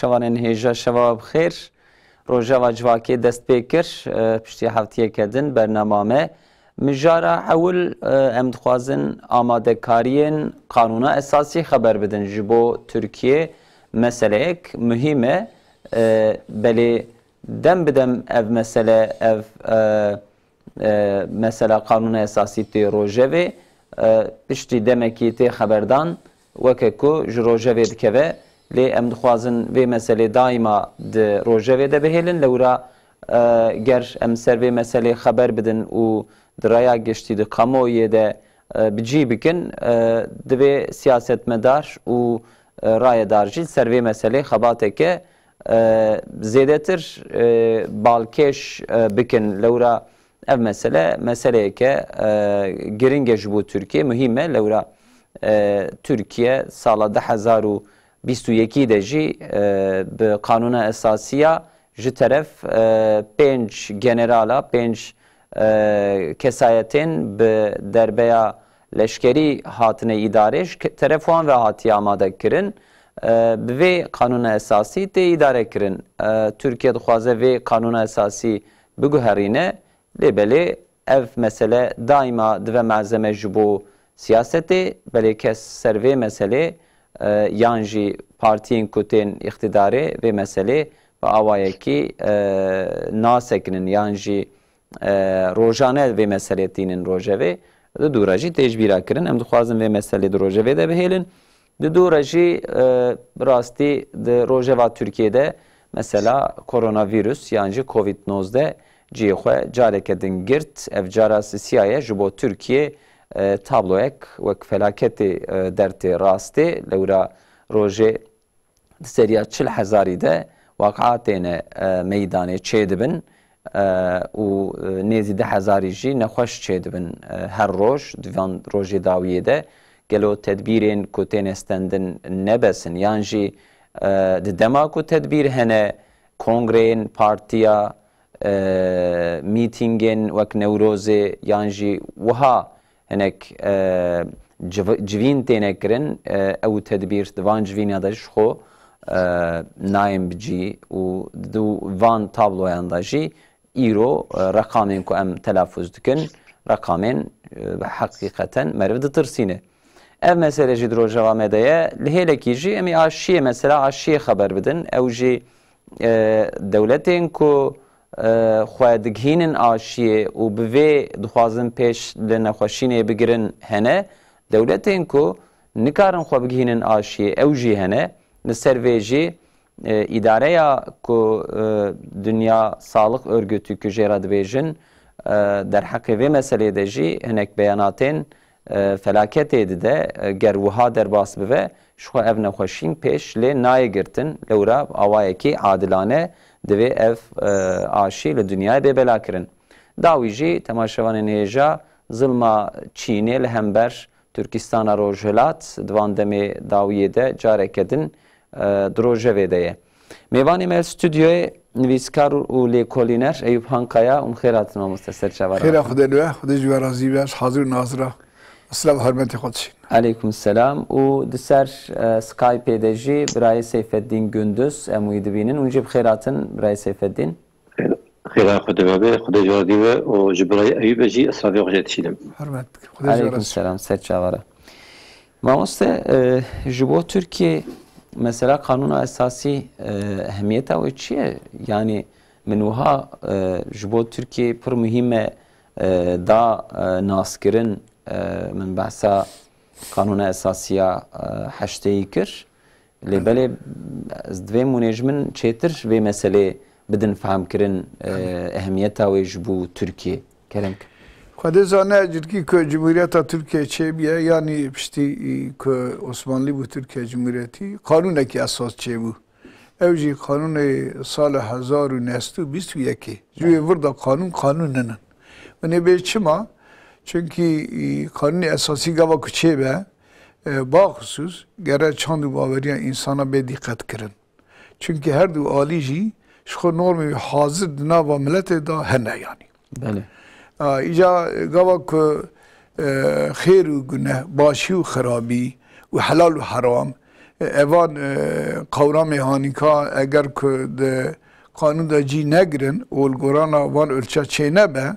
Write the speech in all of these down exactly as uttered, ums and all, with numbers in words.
Temaşevanên hêja şeva bi xêr. Rojeva civakê dest pê kir. E, piştî heftiyeke din bernama me. Mijara ewil, e, em dixwazin amadekariyên qanûna esasî xeber bidin. Ji bo Tirkiye meseleyek muhîm e. E, belê dem bi dem ev mesele, ev, e, e, mesela qanûna esasî tê rojevê, e, piştî demekî tê xeberdan, weke ku ji rojevê dikeve, lê em dixwazin vê meselê daîma di rojevê de bihêlin. Lewra, e, ger em ser vê meselê xeber bidin û di raya giştî di kamuoyê de, e, bi cî bikin, e, divê siyasetmedar û, e, rayedar jî ser vê meselê xebateke, e, zêdetir, e, balkêş, e, bikin. Lewra ev mesele, meseleyeke, e, giring e ji bo Tirkiye, muhîm e. Lewra, e, Tirkiye sala du hezar û bîst û yekî de jî, e, bi qanûna esasiya ji teref, e, pênc generala, pênc, e, kesayetên bi derbeya leşkerî hatine îdarê, ji ke-, teref wan ve hatiye amade kirin. E, bi vê qanûna esasî tê îdare kirin. E, Tirkiye dixwaze vê qanûna esasî biguherîne, lê belê ev mesele daîma dive malzeme ji bo siyasetê, belê kes ser vê meselê, e, yan jî partiyên ku tên îqtidarê vê meselê bi awayekî, e, nasekinin yan jî, e, rojane vê meselê tînin rojevê. Di dû re jî tê ji bîra kirin. Em dixwazin vê meselê di rojevê de bihêlin. Di dû re jî, e, bi rastî di rojeva Tirkiyê de mesela koronavîrus yan jî covid nozdeh cihê xwe careke din girt. Ev cara sisiya ye ji bo Tirkiyê, e, tabloyek wek felaketê, e, dertê rastê. Lewra rojê di seriya çil hezarî de waqia têne, e, meydanê çêdibin, e, û, e, nêzî du hezarî jî nexweş çêdibin, e, her roj di van rojê dawiyê de. Gelo tedbîrên ku têne stendin ne bes in? Yan jî, e, di dema ku tedbîr hene, kongreyên partiya, e, mîtîngên wek Newrozê yan jî wiha hinek, e, civ-, civîn têne kirin, e, ew tedbîr di van civîna de ji xwe, e, nayên bi cî û di van tabloyan de jî îro, e, reqamên ku em telafuz dikin, reqamên, e, heqîqeten meriv ditirsîne. Ev mesele jî di rojeva me de ye. Li hêlekî jî em ê aşiyê, mesela aşiyê xeber bidin. Ew jî, e, dewletên ku, e, xwe digihînin aşiyê û bi vê dixwazin pêş li nexweşînê bigirin hene. Dewletên ku nikarin xwe bigihînin aşiyê, ew jî hene. Li ser vê jî, e, îdareya ku, e, Dünya Sağlık Örgütü ku jê re dibêjin, e, derheqê vê meselê de jî hinek beyanatên, e, felaketê dide. E, ger wiha derbas bibe, ji xwe ev nexweşîn pêş lê nayê girtin. Lewra awayekî adilane divê ev, e, aşî li dinyayê bê belakirin. Dawî jî temaşevanên hêja, zilma Çînê li hember Tirkistana Rojhilat di van demê dawiyê de careke din, e, di rojevê de ye. Mêvanê me li stûdyoyê nivîskar û lêkolîner Eyûp Hankaya û xêr hatin mamoste, ser çava re. Xêra Xwedê li we, Xwedê ji we razî be, ez hazir û nazir a. Silav û hurmetê xwe dişîn. Eleykum selam. Û di ser, e, Skypeê de jî birayê Seyfeddîn Gündüz em wî dibînin. Hûn jî bi xêr hatin birayê Seyfeddîn. Xêra Xwedê be, Xwedê ji we razî be û ji birayê Eyûbê jî silavê xwe jê dişînim. Hurmet, Xwedê ji we razî. Eleykum selam, ser çava re. Mamoste, e, ji bo Tirkiyê mesela qanûna esasî, e, ehemiyeta wê çi ye? Yanî min wiha, e, ji bo Tirkiyê pir muhîm e, e, da, e, naskirin, e, min behsa qanûna esasî ya, e, heşteyî kir. Lê belê ez divêm hûn ê ji min çêtir vê meselê bidin fehmkirin, e, ehemiyeta wê ji bo Tirkiyê. Kerem ke. Xwedê zane, cîrkî ku Cumhuriyeta Tirkiye çêbûye, yanî piştî, e, ku Osmanlî bû Tirkiye Cumhuriyetî, qanûnekî esas çêbû. Ew jî qanûnê sala hezar û neh sed û bîst û yekê. Ji wê vir de qanûn, qanûn ninin. Hûn ê bê çima? Çunkî, e, qanûnê esasî gava ku çêbe, e, baxusûs gere çand û baweriya însana bê dîqet kirin. Çunkî her du alî jî ji xwe normê hazir di nava miletê de hene yanî. Belê. A, îca gava ku, e, xêr û guneh, başî û xirabî û helal û heram, Evan, e, qewramê hanîka eger ku di qanûn de cî negirin û li gorana van ölçe çê nebe,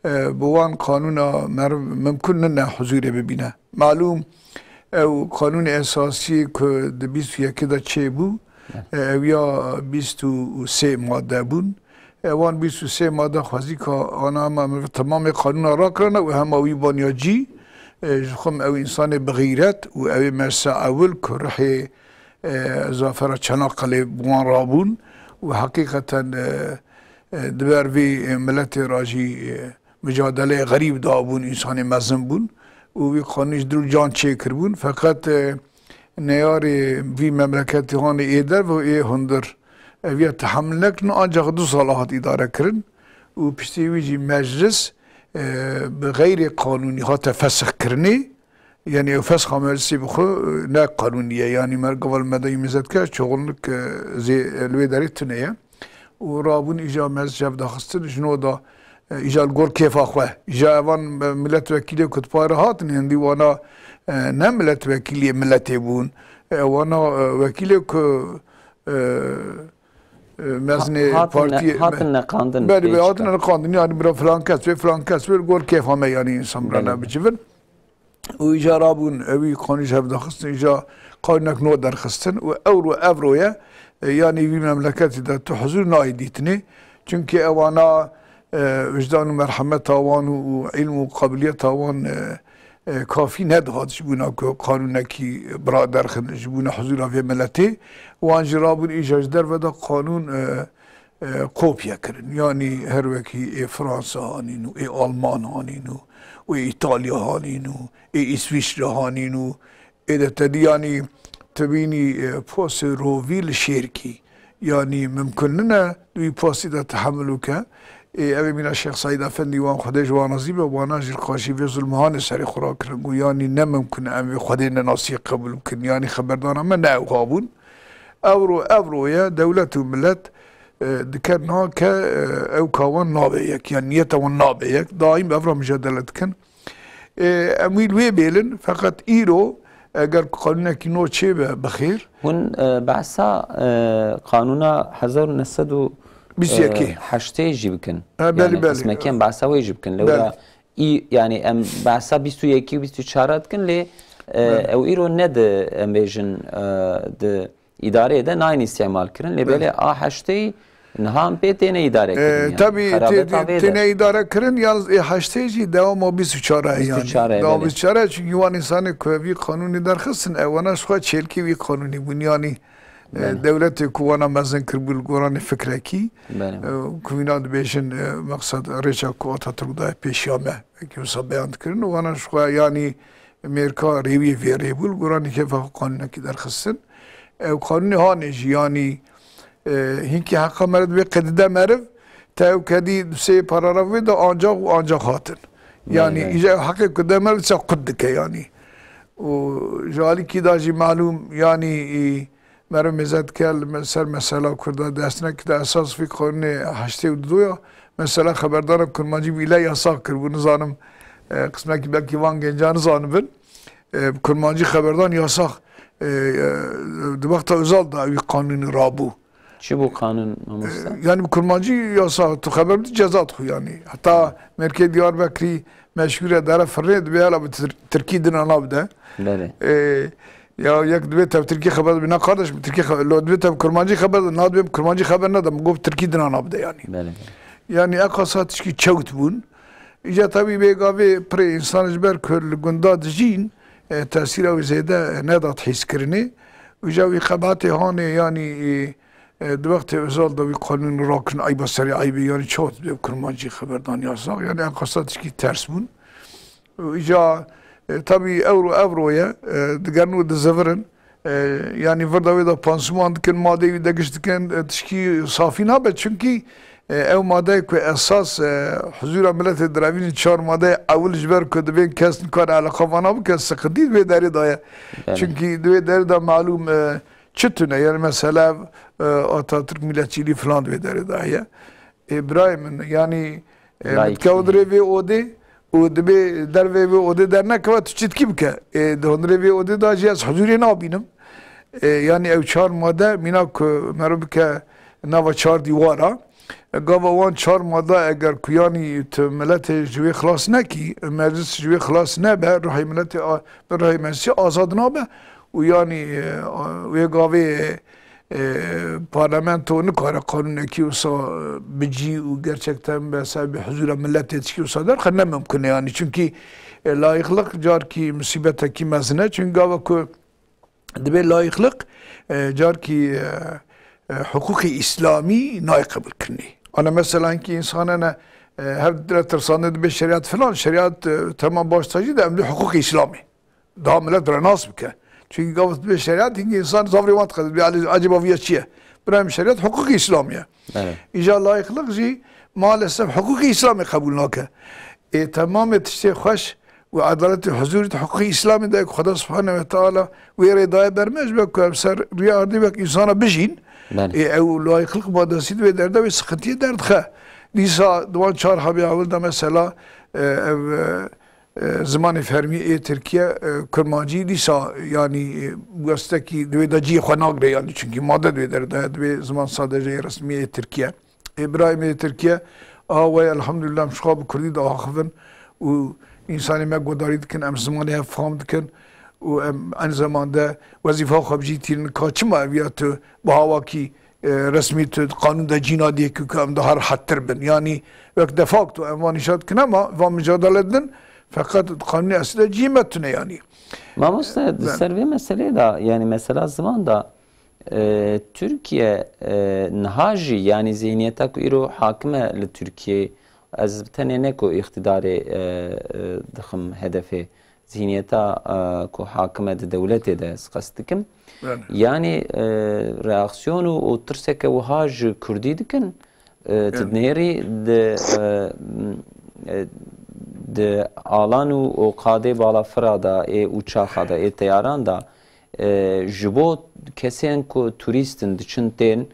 e, bi wan qanûna meriv mimkun nine huzûrê bibîne. Malûm, ew qanûnê esasî ku di bîst û yekê de çêbû, e, ew ya bîst û sê madde bûn. E, wan bîst û sê madde xwezîka ana hema meriv temamê qanûna rakirine û hema wî baniya cî, e, ji xwe ew însanê bi xîret û ew ê mersa ewil ku rihê, e, zafera Çanaqqalê bi wan rabûn û heqîqeten, e, e, di ber vê, e, miletê re jî, e, micadeleyê xerîb dabûn, însanê mezin bûn û wî qanûn ji dil û can çêkiribûn. Feqet, e, neyarê vî memleketê hanê ê derve û ê hundir ev ya tehemil nekin, ancax du sala hat îdare kirin û piştî wî jî meclis, e, bi xeyrê qanûnî hate fesix kirinê. Yanî ew fesxa meclisê bi xwe, e, ne qanûnî ye. Yanî mergava li me de yî mizet ke çoxunlik, e, zê, e, li wê derê tune ye. Û rabûn îja meclis ji hev daxistin, ji no da, e, îja li gor kêfa xwe. Îja evan, e, milletvekîlê ku di pay re hatin, hindî wana, e, ne milletvekîliyê miletê bûn. E, wana, e, wekîlê ku, e, e, mezinê Ha-, hatin ne-, partiyê hatin neqandin, Belê, belê, pêçika. Hatin neqandin. Yanî bira filan kes wê, filan kes wê, li gor kêfa me yanî însan bira Belê. Nebicivin. Û îca rabûn, ewî qanûn ji hev daxistin, îca qanûnek nû derxistin û ewro evro ye, e, yanî vî memleketî de tu huzûr nayê dîtinê. Çunkî ewana, e, wijdan û merhemeta wan û, û îlm û qabiliyeta wan, e, e, kafî nedihat ji bûna ku qanûnekî bira derxin, ji bûna huzûra vê miletê. Wan jî rabûn îca ji derve de qanûn, e, e, kopya kirin. Yanî her wekî ê Fransa hanîn û ê Alman hanîn û, û ê Îtalya hanîn û ê Îswîçre hanîn û ê de tedî yanî tu bînî, e, posê rovî li şêrkî. Yanî mimkun nine di wî posî de tehemil bike. Ê, ev ê mîna Şêx Seîd Efendî wan Xwedê ji wan razî be, wana jî li qarşî vê zulmhanê serê xwe rakirin. Got, yanî ne mimkun e em vê Xwedê nenasiyê qebûl bikin. Yanî xeberdana me ne ew ha bûn. Ewro, evro ye, dewlet û milet, e, dike niha ke, e, ew ka wan nabe yek, yan niyeta wan nabe yek. Daîm evra micadele dikin. E, em wî li wê bêlin, feqet îro eger qanûnekî nû çêbe bi xêr. Hûn, e, behsa, e, qanûna hezar û neh sed û heştê jî bikin. Bîst û yekê. Ha, belê, belê. Yanî qismekê em behsa wê jî bikin. Belê. Lewra Î, yanî em behsa bîst û yekê û bîst û çar dikin, lê, e, Belê. Ew îro ne di, em bêjin, e, di îdareyê de nayên îstîmal kirin. Lê Belê. Belê a heştê niha em pê têne îdare E, kirin, yanî. Tabî, tê-, Xerabeta vê de. Têne îdare kirin, yalnız ê heştê jî dewama bîst û çar e, yanî. Bîst û çar e, Dewama belê. Bîst û çar e, çunkî wan însanê ku vî qanûnê derxistin, e, wana ji xwe çêlkê wî qanûnê bûn, yanî. E, Belê. Dewletê ku wana mezin kiribû li goranê fikrekî, Belê. E, ku wîna dibêjin, e, meqsed rêça ku Atatürk daye pêşiya me, wekî wisa beyan dikirin û wana ji xwe yanî mêrka rêwiyê vê rê bû, li goranê kêfa xwe qanûnekî derxistin. Ew qanûnê hanê jî yanî, e, hinkî heqa meriv divê qedide meriv, te ew kedî di sê paragraf wê de ancaq û ancaq hatin. Belê, Yanî belê. Îja ew heqê ku de meriv dîsa qut dike yanî. Û ji alîkî de jî malûm yanî, î, Meriv mêze dike li me-, ser mesela Kurda. Destnek de esas vî qanûnê heştê û du ya mesela xeberdana kurmancî bîle yasax kiribû. Nizanim, e, qismekî belkî van genca nizanibin. E, kurmancî xeberdan yasax, e, e, di wexta Özal de wî qanûnî rabû. Çi bû qanûn, mamoste? E, yanî bi kurmancî yasax, tu xeber bidî ceza dixwî yanî. Heta merkê Diyarbekirî meşhûr e, dere firnê dibê hela bi tir-, tirkî dina nabide. Belê. E, Ya yek dibê tev tirkî xeber dibê, na kardeşim tirkî xeber, lo dibê tev kurmancî xeber de, na dibê kurmancî xeber nede, min got tirkî dina nabide yanî. Belê, belê. Yanî eqasa tişkî çewt bûn. Îca tabî bê gavê pirê însan ji ber ku li gunda dijîn, e, tesîra wî zêde, e, nedat hîskirinê. Îca wî qebaetê hanê yanî, e, e, di wextê Özal de wî qanûn rakin eyba serê eybê yanî çewt dibê kurmancî xeberdan yasax. Yanî eqasa tişkî ters bûn. Îca, e, tabî ewro, evro ye, e, digerin û dizivirin. E, yanî virda wê de pansuman dikin, madeyê wî de giş dikin, e, tişkî safî nabe. Çunkî, e, ew madeyê ku esas, e, huzûra miletê direvînin çar madeyê ewil ji ber ku dibên kes nikare eleqa vana bike, siqitî di vê derê de ye. Belê. Çunkî di vê derê de malûm, e, çi tune, yanî mesela, e, Atatürk milletçîlî filan di vê derê de heye. Ê, birayê min, yanî, e, Layîkî. Min dikeve hundirê vê odê û dibê dervê vê odê dernekeve, tu çitkî bike. Ê, di hundirê vê odê de jî ez huzûrê nabînim. E, yanî ew çar made mîna ku meriv bike nava çar dîwara. E, gava wan çar mada eger ku yanî tu miletê ji wê xilas nekî, meclis ji wê xilas nebe, ruhê miletê a-, bi ruhê meclisî azad nabe û yanî, e, a-, wê gavê, e, parlamento nikare qanûnekî wisa, e, bicî û gerçekten be sebebê huzûra miletê tişkî wisa derxe ne mimkun e yanî. Çunkî, e, layîqlik carkî musîbetekî mezin e. Çunkî gava ku Dibê layîqlik, e, carkî, e, e, hiqûqê îslamî nayê qebûlkirinê. Ana mesela hinkî însan hene, e, hev dire tirsandin dibê şerîat filan, şerîat, e, temam baş tajî de em dibê hiqûqê îslamê. Daha milet renas bike. Çunkî gava dibê şerîat hinkî însan zavrê wan dixwe, dibê, "Elê, ecêba viya çi ye?" Bira em şerîat hiqûqê îslamî ye. Evet. Îca layîqlik jî maalesef hiqûqê îslamê qebûl nake. Ê temamê tiştê xweş û edaletê huzûrî di hiqûqê îslamê de ku Xweda Subhane ve Teala wê rê daye ber me, ji ber ku em ser rûyê erdê wek însana bijîn. Belê. Ê ew layîqlik madesî di wê derde wê siqintiyê derdixe. Dîsa di wan çar hebê ewil de mesela, e, ev, e, e, zimanê fermî ê Tirkiye, e, Kurmancî dîsa, yanî, e, westekî di wê de cihê xwe nagire, yanî, çunkî made di wê derde, di wê ziman sadece yê resmî yê Tirkiye. Ê birayê me yê Tirkiye, a we elhamdülillah em ji xwe bi Kurdî diaxivin û însanê me guhdarî dikin, em zimanê hev fam dikin û em en zeman de wezîfa xwe bi cî tînin. Ka çima ev ya tu bi hawakî e, resmî tu di qanûn de cî nadî yekî ku em daha rehettir bin. Yanî wek de facto em van îşa dikin, ema van micadele din feqet di qanûnê eslî de cî me tune yanî. Mamoste, di Be- ser vê meseleyê de, yanî mesela ziman de, e, Tirkiye, e, niha jî, yanî zihniyeta ku îro hakim e li Tirkiyeyê, ez tenê ne ku îqtîdarê, e, e, dixim hedefê, zihniyeta, e, ku hakim e di dewletê de ez qest dikim. Belê. Yanî, e, reaksiyon û, û tirseke wiha ji Kurdî dikin, e, tu Belê. dinêrî di, e, m, e, di alan û, û qadê balafira de, ê uçaxa de, ê teyaran de, e, ji bo kesên ku turîst in, diçin tên,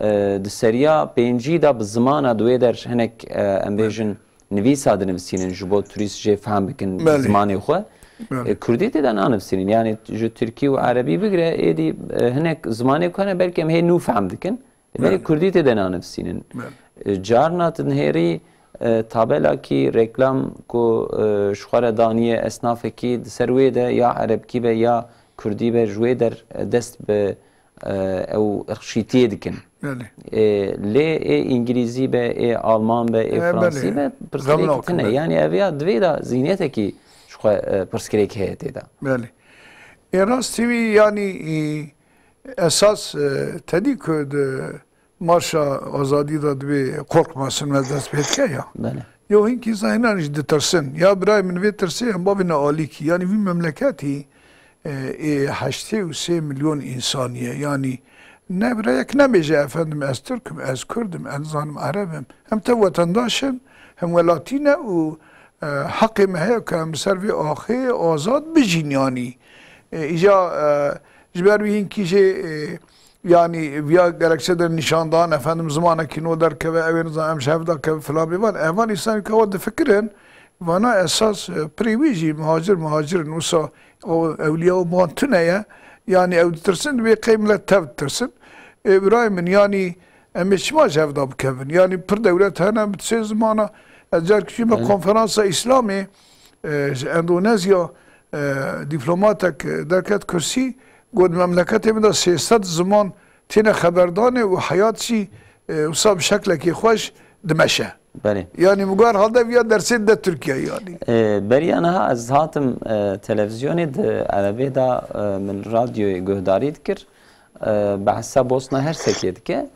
e, di seriya pêncî de bi zimana di wê der hinek, e, em Belê. bêjin, nivîsa dinivîsînin ji bo turîst jê fehm bikin Belê. zimanê xwe. Belê. E, Kurdî tê de nanivîsînin. Yanî ji Tirkî û Erebî bigire, êdî, e, hinek zimanê ku hene belkî em hê nû fehm dikin. Belê Belê. Kurdî tê de nanivîsînin. Belê. E, carna tu nihêrî, e, tabelakî, reklam ku, e, ji xwe re daniye esnafekî di ser wê de ya Erebkî be ya Kurdî be ji wê der, e, dest bi e, ew irqşîtiyê dikin. Belê. E, lê ê îngilîzî be, ê alman be, ê E, fransî belê. be, pirsgirêkî Xemlak tune. be. Yanî ev ya divê de zîniyetekî ji xwe, e, pirsgirêk heye tê de. Belê. Ê rastî wî yanî, e, esas, e, tedî ku di Marşa Azadî de divê qorxmasin me dest pê dike ya. Belê. Yo hinkî zaynan jî ditirsin. Ya birayê min vê tirsê em bavêne alîkî. Yanî vî memleketî, e, ê heştê û sê milyon însanî ye. Yanî ne birayek nebêje efendim ez Tirk im, ez Kurd im, ez zanim Ereb im. Em tev wetendaş in, hemwelatî ne û, e, heqê me heye ku em bi ser vê axê azad bijîn yanî. E, îja, e, ji ber wî hinkî jê, e, Yanî viya gerekçe de nîşandan, efendim, zimanekî nû derkeve, ew ê nizan em ji hev de kevin filan bêvan. Evan însanî ku ewa difikirin, vana esas, e, pirê wî jî muhacir, muhacir in. Wisa o ewliya û wan tune ye. Yanî ew ditirsin, divê qey milet tev ditirsin. Ê birayê min, yanî em ê çima ji hev de bikevin? Yanî pir dewlet hene, bi sê zimana. Ez carkî çûme Belê. konferansa Îslamê, e, ji Endonezya, e, dîplomatek, e, derket kursî, got, memleketê min de sê sed ziman têne xeberdanê û heyat jî, e, wisa bi şeklekî xweş dimeşe. Belê. Yanî, min got, herhalde viya dersê de Tirkiye yanî. E, beriya niha ez hatim, e, televîzyonê di erebê de, e, min radyoyê guhdarî dikir. E, behsa Bosna Hersekê dike.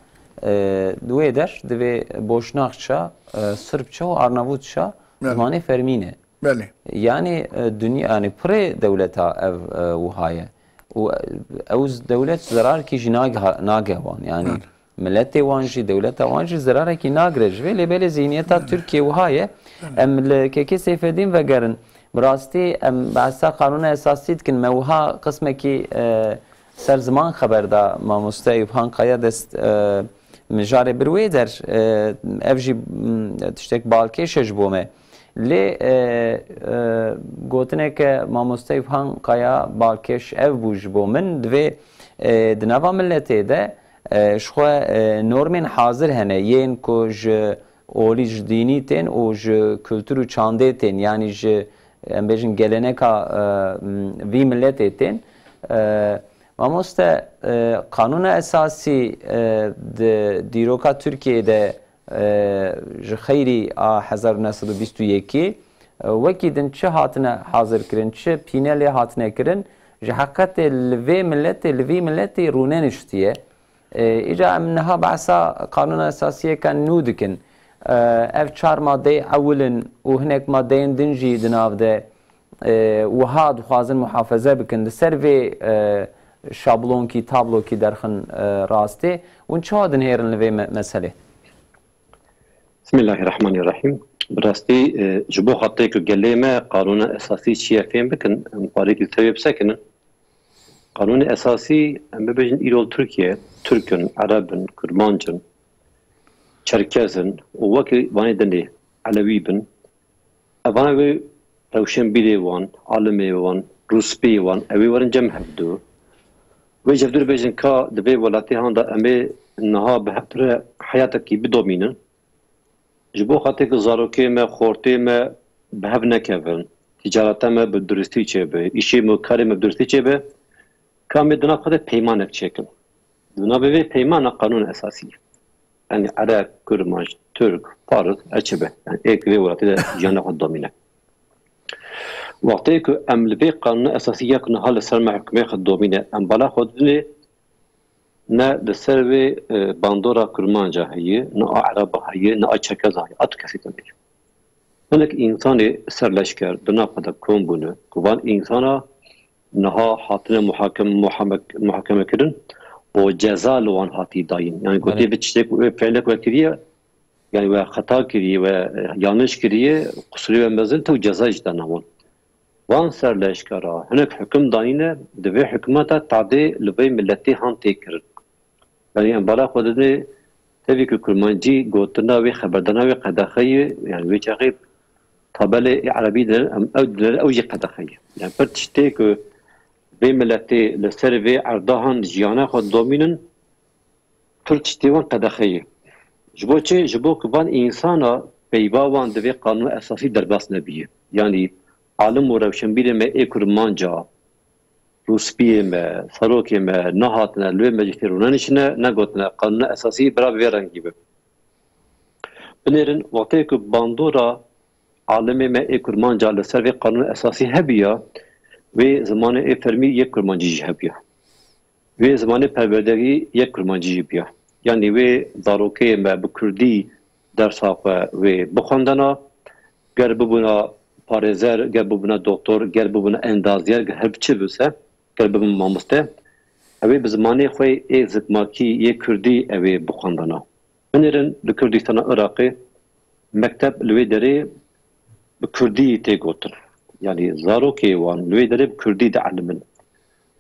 E, di wê der divê Boşnakça, e, Sırpça û Arnavutça Belê. zimanê fermî ne. Belê. Yanî, e, dinya, yanî pirê dewleta ev, e, wiha ye. Û, e, ew z-, dewlet zerarekî jî nage-, nage wan. Yanî Belê. miletê wan jî, dewleta wan jî zerarekî nagire ji vê. Lê belê zîhniyeta Belê. Tirkiye wiha ye. Belê. Em li Kekê Seyfedîn vegerin. Bi rastî em behsa Qanûna Esasî dikin. Me wiha qismekî, e, ser ziman xeber da. Mamoste Eyûp Han Kaya dest, e, mijarê bir wê der, e, ev jî, m, tiştek balkêş e ji bo me. Lê, e, e, gotineke mamoste Eyûp Han Kaya balkêş ev bû ji bo min, divê E, di nava miletê de, e, ji xwe, e, normên hazir hene, yên ku ji olî, ji dînî tên û ji kultur û çandê tên, yanî ji, em bêjin, geleneka, e, m, vî miletê tên. E, mamoste, e, Qanûna Esasî, e, di dîroka Tirkiyeyê de, e, ji xeyrî a hezar û neh sed û bîst û yekê, e, wekî din çi hatine hazir kirin, çi pîne lê hatine kirin, ji heqetê li vê miletê, li vî miletê rûneniştiye. E, îca em niha behsa Qanûna Esasiyeke nû dikin. E, ev çar madeyê ewil in û hinek madeyên din jî di nav de, e, wiha dixwazin muhafeze bikin. Li ser vê, e, şablonkî, tablokî derxin, e, rastê. Hûn çawa dinihêrin li vê me-, meselê? Bismillahirrahmanirrahim. Bi rastî, e, ji bo xatirê ku gelê me qanûna esasî çi ye fêm bikin, em parêkî li ser wê bisekinin. Qanûnê esasî, em bibêjin îro li Tirkiye, Tirk in, Ereb in, Kurmanc in, Çerkez in û wekî vanê dinê Elewî bin. Evana wê rewşenbîrê wan, alimê wan, rûspiyê wan, ew ê werin cem hevdu. Wê ji hevdu re bêjin ka di vê welatê han de em ê niha bi hevdu re heyatekî bidomînin. Ji bo xatirê ku zarokê me, xortê me bi hev nekevin, ticareta me bi duristî çêbe, îşê me û karê me bi duristî çêbe, ka em ê di nav xwe de peymanek çêkin. Di navê vê peymana qanûn esasî ye. Yanî Ereb, Kurmanc, Tirk, Faris, her çi be. Yanî ê ku vê welatê de jiyana xwe domîne. Wextê ku em li vê qanûna esasî ya ku niha li ser me hikûmê xwe domîne, em bala xwe didinê, ne li ser vê, e, bandora Kurmanca heye, ne a Ereba heye, ne a Çerkeza heye, a tu kesî tune ye. Hinek însanê serleşker di nav xwe de kom bûne, ku van însana niha hatine muhakem-, muhamek-, muhakeme kirin û ceza li wan hatî dayîn. Yani gotê Belê. Vê tiştek, wê fiilek we kiriye, yani we xeta kiriye, we, e, yanlış kiriye, qusurê we mezin te û ceza jî dana wan. Van serleşkara hinek hukum danîne, di vê hikûmeta tadê li vê miletê han tê kirin. Yani em bala xwe didê, tevî ku kurmancî gotina wê, xeberdana wê qedexe ye, yani wê çaxê tabelê ê erebî dinêrin, em ew dinêrin, ew jî qedexe ye. Yani pir tiştê ku vê miletê li ser vê erda han jiyana xwe domînin, pir tiştê wan qedexe ye. Ji bo çi? Ji bo ku van însana peyva wan di vê qanûna esasî derbas nebiye. Yanî alim û rewşenbîrê me ê kurmanca, rûspiyê me, serokê me nehatine li wê meclîsê rûneniştine, negotine qanûna esasî bira bi vê rengî be. Binêrin, wextê ku bandora alimê me ê kurmanca li ser vê qanûna esasî hebiya, wê zimanê ê fermî yek kurmancî jî hebiya. Wê zimanê perwerdeyî yek kurmancî jî biya. Yanî wê zarokeyê me bi kurdî dersa xwe wê bixwendena, ger bibûna parêzer, ger bibûna doktor, ger bibûna endazyer, ger her bi çi bise, ger bibin mamoste, ew ê bi zimanê xwe ê zikmakî, yê kurdî ew ê bixwendena. Binêrin li Kurdistana Iraqê mekteb li wê derê bi kurdî tê gotin. Yanî zarokê wan li wê derê bi kurdî dielimin.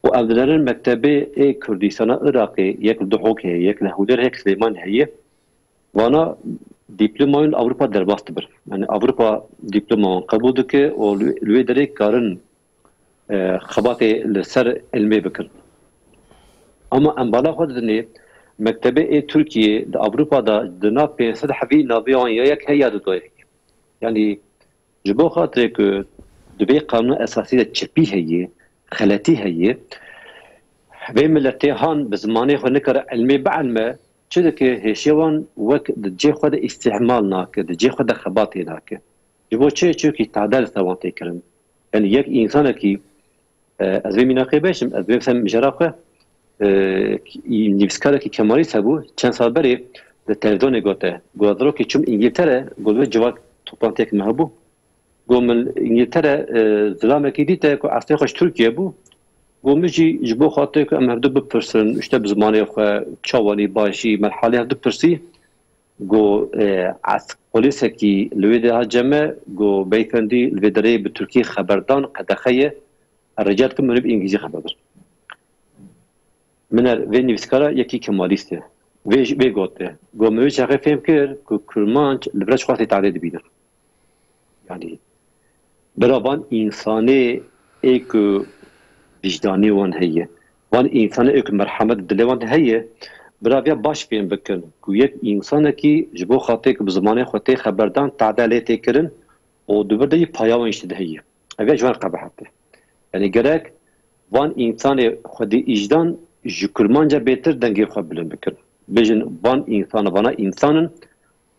Û ev dinerin mektebê ê Kurdistana Iraqê, yek li Duhokê heye, yek li Hewlêr heye, yek Silêmanê heye. Vana dîplomayên Ewropa derbas dibin. Yani Ewropa dîploma wan qebûl dike û li, li wê derê karin, e, xebatê li ser ilmê bikin. Ama em bala xwe didinê, mektebê ê Tirkiyê di Ewropa de di nav pênc sed hebî navê wan ya yek heye ya dudoyê heye. Yani ji bo xatirê ku di vê qanûna esasî de çepî heye, xeletî heye, vê miletê han bi zimanê xwe nikare ilmê bielme, çi dike, hêşiya wan wek di cê xwe de îstîhmal nake, di cê xwe de xebatê nake. Ji bo çi? Çimkî tade li ser wan tê kirin. Yani yek însanekî, e, ez vê mînakê bêjim, ez bê mesela mijara xwe, e, nivîskarekî Kemalîst hebû, çend sal berê di televîzyonê gote, got, zarokê çûm Îngiltere, got, vê civak toplantiyek me hebû. Got, min Îngiltere, e, zilamekî dîte ku eslê xwe ji Tirkiye bû. Got, min jî ji bo xatirê ku em hevdu bipirsin, işte bi zimanê xwe, çawanî, başî, merhalê hevdu pirsî. Got, e, ez polîsekî li wê de hat cem me, got, beyfendî li vê derê bi tirkî xeber dan qedexe ye. Ez rica dikim min bi îngilîzî xeber bin. Min er vê nivîskara yekî Kemalîst e. Vê, vê gote. Got, min wê çaxê fêm kir ku kurmanc li vir ji xwe tê tadê dibînin. Yanî bira van însanê ê ku wijdanê wan heye, Van însanê ê ku merhemet dilê wan de heye, bira viya baş fêm bikin ku yek însanekî ji bo xatirê ku bi zimanê xwe tê xeberdan, tade lê tê kirin û di vir de yî paya wan jî tê de heye. Ev ya ji wan qebehet e. Yanî gerek van însanê xwedî îjdan ji kurmanca bêtir dengê xwe bilind bikin. Bêjin van însan, vana însan in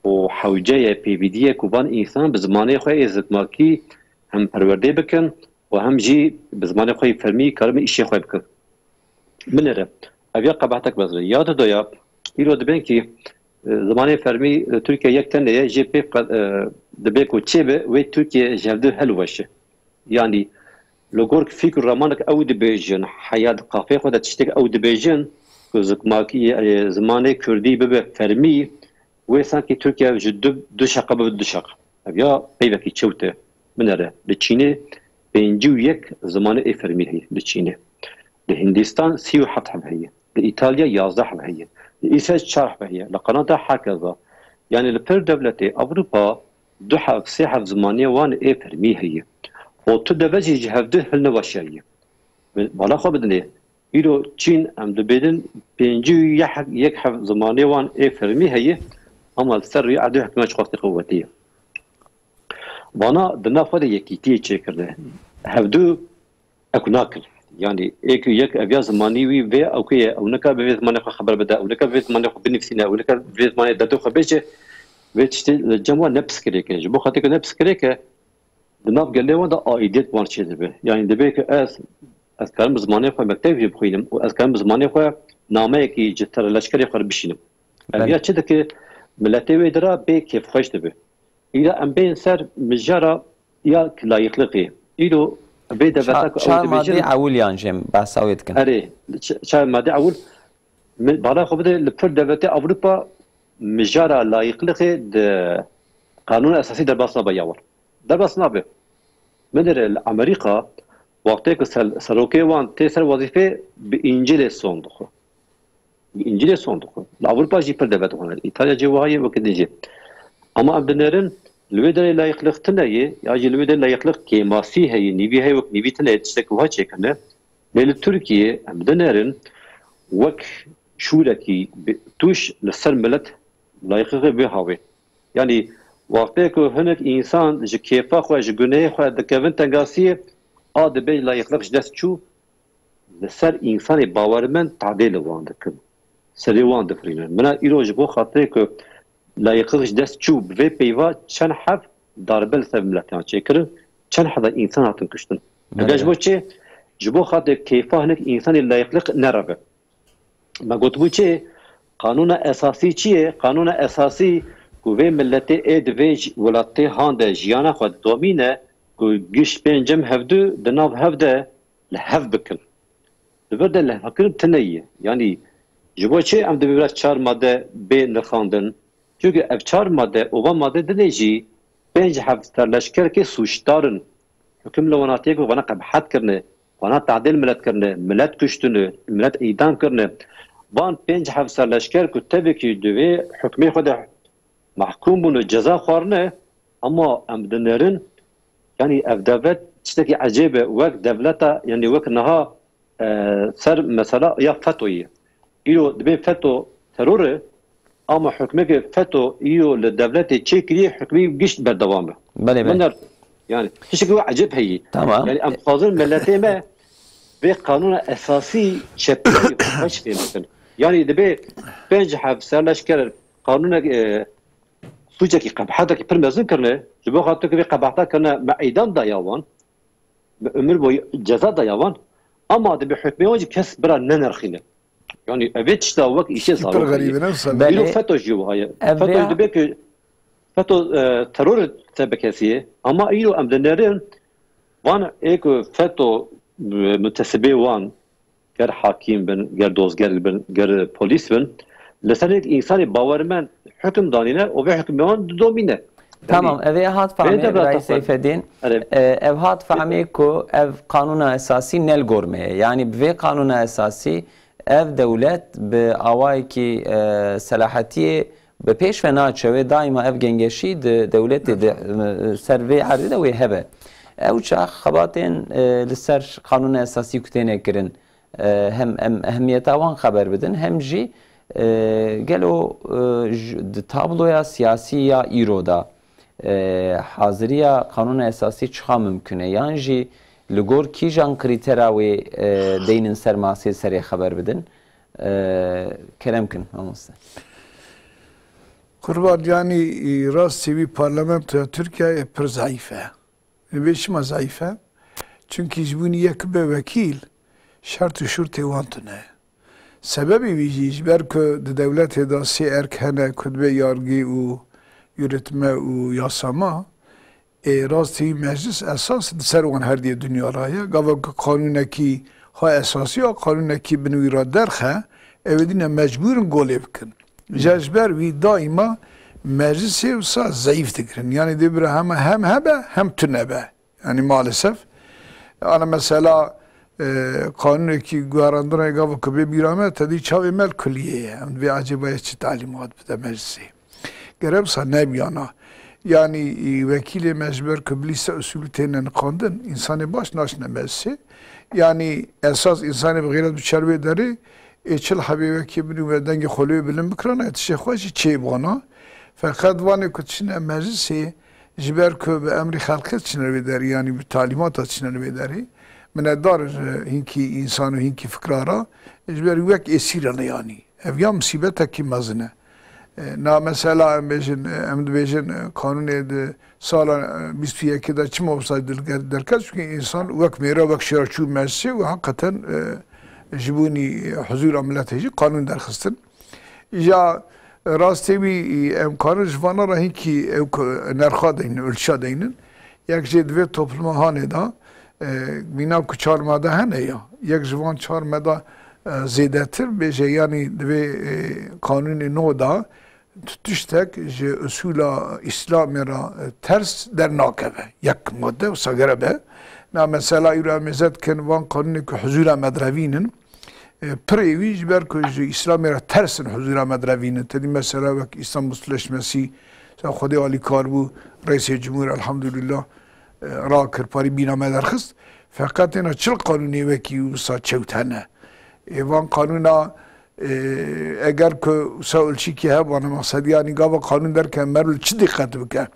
û hewce ye, pêvîdî ye ku van însan bi zimanê xwe ê zikmakî hem perwerdê bikin û hem jî bi zimanê xwe yê fermî karibin îşê xwe bikin. Binêre, ev ya qebehetek mezin e. Ya didoya, îro dibên kî, e, zimanê fermî li Tirkiye yek tenê ye, jê pê qe-, e, dibe ku çêbe, wê Tirkiye ji hevdu hilweşe. Yanî, li gor fîkr û remanek ew dibêjin, heya di qafê xwe de tiştek ew dibêjin, ku zikmakî, e, zimanê kurdî bibe fermî, wê sankî Tirkiye ji du, du şeqa bibe du şeq. Ev ya peyvekî çewt e. Binêre, li Çînê pêncî û yek zimanê ê fermî heye, li Çînê. Li Hindistan sî û heft heb heye. Li Îtalya yazdeh heb heye. Li Îsveç çar heb heye. Li Kanada hakeza. Yanî li pir dewletê Ewropa du heb, sê heb zimanê wan ê fermî heye. Û tu deve jî ji hevdu hilneweşiyaye. Bala xwe bidinê. Îro Çîn em dibêjin pêncî û yek heb zimanê wan ê fermî heye. Ama li ser rûyê erdê hikûmet ji xwe qewetî ye. Vana di nav xwe de yekîtiyê çêkirine. Hevdu ew nakin. Yanî ê ku yek ev ya zimanî wî vê ewkê ye, ew nikare bi vê zimanê xwe xeber bide, ew nikare bi vê zimanê xwe binivîsîne, ew nikare bi vê zimanê derdê xwe bêje, vê tiştê li cem wan ne piskirêk e. Ji bo xatirê ku ne piskirêk e, di nav gelê wan de aîdiyet bi wan çêdibe. Yanî dibe ku ez, ez karim bi zimanê xwe mekteb jî bixwînim û ez karim bi zimanê xwe nameyekî ji serleşkerê xwe re bişînim. Ev Belê. ya çi dike? Miletê wê dira bê kêfxweş dibe. Îra em bên ser mijara ya layîqliqê. Îro vê deveta Ça-, ku ew çar dibêjin madê ewil yan jê em behsa wê dikin. Erê, ç-, çar madê ewil. Mi-, bala xwe bide, li pir devletê Ewropa mijara layîqliqê di Qanûna Esasî derbas nabe ya wan. Derbas nabe. Binêre li Amerîka wextê ku ser-, serokê wan tê ser wezîfê bi Încîlê son dixwe. Încîlê son dixwe. Li Ewropa jî pir devlet wan hene. Îtalya jî wiha ye weke din jî. Ama em dinêrin li wê derê layîqliq tune ye, ya jî li wê derê layîqliq kêmasî heye, nîvî heye wek nîvî tune ye, tiştek wiha çêkirine. Lê li Tirkiyê em dinêrin wek şûrekî bi-, tûş li ser milet layîqliqê vê hawê. Yanî wextê ku hinek însan ji kêfa xwe, ji gunehê xwe dikevin tengasiyê, a dibê layîqliq ji dest çû, li ser însanê bawermend tadê li wan dikin. Serê wan difirînin. Mina îro ji bo xatirê ku layîqliq ji dest çû, bi vê peyva çend heb darbe li ser miletiyan çêkirin, çend hezar însan hatin kuştin. Eger ji bo çi? Ji bo xatirê keyfa hinek însanê layîqliq nereve. Me gotibû çi? Qanûna esasî çi ye? Qanûna esasî ku vê miletê ê di vê j-, welatê han de jiyana xwe didomîne, ku giş pêncem hevdu di nav hev de li hev bikin. Li vir de lihevkirin tune ye. Yanî ji bo çi em dibê bila çar made bê nirxandin? Çunke ev çar made û van made dinê jî pênc heb serleşkerekê sûcdar in. Hukm li wenatiyê ku vana qebehet kirine, vana tadêl milet kirine, milet kuştine, milet îdam kirine. Van pênc heb serleşker ku tevekî di vê hukmê xwe de mehkûm bûne, ceza xwarine, ama em dinêrin, yanî ev devlet tiştekî ecêb e, wek devleta, yanî wek niha, e, ser mesela ya FETO'yê. Îro dibê FETO teror e, ama hukmeke FETO îro li devletê çêkirî, hukmî gişt berdewam e. Belê, belê. Min der, yanî tiştekî wek ecêb heyî. Tamam. Yanî em dixwazin miletê me vê qanûna esasî çepî xweş fêm bikin. Yanî dibê pênc heb serleşker qanûnek, e, sûcekî, qebehetekî pir mezin kirine, ji bo xatir ku vê qebeheta kirine me îdam daya wan, me umir boyî ceza daya wan, ama dibê hukmê wan jî kes bira nenirxîne. Yanî ev ê tişta wek îşê Tiştî pir zarok heye. Xerîb e, ne wisa? Belê. Îro FETO jî wiha ye. Ev FETO ya jî dibê ku FETO, e, teror te bikesiye, ama îro em dinêrin van ê ku FETO, e, mutesibê wan ger hakîm bin, ger dozger bin, ger polîs bin, li ser hinek însanê bawermend hukm danîne û vê hukmê wan didomîne. Tamam, yanî, ev ê hat famê Birayê Seyfedîn. Erê. E, ev hat famê ku ev qanûna esasî ne li gor me ye. Yanî bi vê qanûna esasî ev dewlet bi awayekî, e, selahetiyê bi pêş ve naçe wê daîma ev gengeşî di dewletê de, e, ser vê erdê de wê hebe. Ew çax xebatên, e, li ser qanûna esasî ku têne kirin, e, hem em ehemiyeta wan xeber bidin, hem jî, e, gelo, e, ji, di tabloya siyasî ya îro de, e, haziriya Qanûna Esasî çiqa mimkun e? Yan jî li gor kîjan krîtera wê, e, deynin ser masê serê xeber bidin? E, kerem kin, mamoste. Qurban, yanî, e, rastî wî parlamentoya Tirkiyeyê pir zayîf e. Vê çima zayîf e? Çunkî ji bûnî yek be wekîl, şert û şurtê wan tune ye. Sebebê wî jî ji ber ku di dewletê de sê erk hene ku dibe yargî û yûritme û yasama, ê rastî wî meclis esas di ser wan her diyê dinya re ye. Gava ku qanûnekî ha esasî ya qanûnekî bin wî re derxe, ew ê dîne mecbûr in golê bikin. Ja ji ber wî daîma meclisê wisa zeyîf digirin. Yanî dê bira hema hem hebe hem tune be. Yanî maalesef. Ana mesela, e, qanûnekî guherandina gava ku bê bîra me, te dî çavê me li kuliyê ye. Em divê ecêba yê çi talîmat bide meclisê. Gere wisa nebiyana. Yanî, e, wekîlê me ji ber ku bi lîste usulî têne niqandin, însanê baş naşine meclisê. Yanî esas însanê bi xêret bi çerwê derê, ê çil hebê wekî min û me dengê xwe lê bilind bikirana, tişê xwe jî çêbana. Feqet vanê ku çine meclisê, ji ber ku bi emrê xelkê çine li vê derê, yanî bi talîmata çine li vê derê, minetdar in ji hinkî însan û hinkî fikra re, ji ber wek êsîr in yanî. Ev ya musîbetekî mezin e. E, na mesela em bêjin, e, em dibêjin, e, qanûnê di sala, e, bîst û yekê de çima wisa dil-, derket? Çunkî însan wek mêra, wek şêra çû meclisê û heqeten, e, ji bûnî huzûra miletê jî qanûn derxistin. Îja rastê wî, e, em karin ji vana re hinkî ew ku nerxa deynin, ölçüya deynin. Yek jê di vê topluma hanê de, e, mînak ku çar made hene ya. Yek ji van çar mada, e, zêdetir bêje, yanî di vê, e, qanûnê nû de tu tiştek ji usûla Îslamê re, e, ters dernakeve. Yek madde wisa gere be. Na mesela îro em êze dikin van qanûnê ku huzûra me direvînin, e, pirê wî ji ber ku ji Îslamê re ters in huzûra me direvînin. Te dî mesela wek Îstanbul Sözleşmesi, mesela Xwedê alîkar bû, Reîsê Cumhur elhamdulillah, e, rakir, parî bîna me derxist. Feqet têna çil qanûnê wekî wisa çewt hene. Ê van qanûna, e, eger ku wisa ulçîkî hebana, mexsed yanî gava qanûn derke meriv li çi dîqet bike?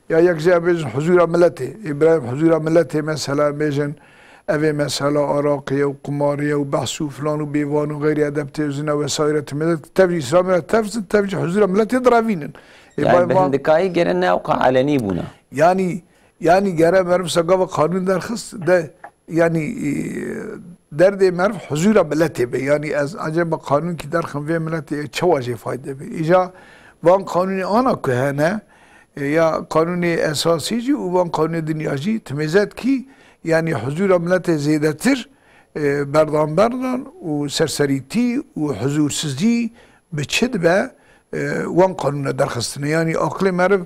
Ya yek jî em bêjin huzûra miletê. Ê birayê huzûra miletê mesela em bêjin, ev ê mesela araqê ye û qumarê ye û behs û filan û bêvan û xeyrî edeb tê zina vesaire timêde tev jî Îslamê re tevzin, tev jî huzûra miletê direvînin. Ê Yani bay bi van hindikayî gere ne ewqa elenî bûna. Yanî, yanî gere meriv se gava qanûn derxist de, yanî, e, derdê meriv huzûra miletê be. Yanî ez acaba qanûn kî derxim vê miletê çawa jê fayde be? Îja van qanûnê ana ku hene, e, ya qanûnê esasî jî û van qanûnê dinya jî timêzet kî, yanî huzûra miletê zêdetir, e, berdan berdan û serserîtî û huzûrsizî bi çi dibe, e, wan qanûna derxistine. Yanî aqilê meriv,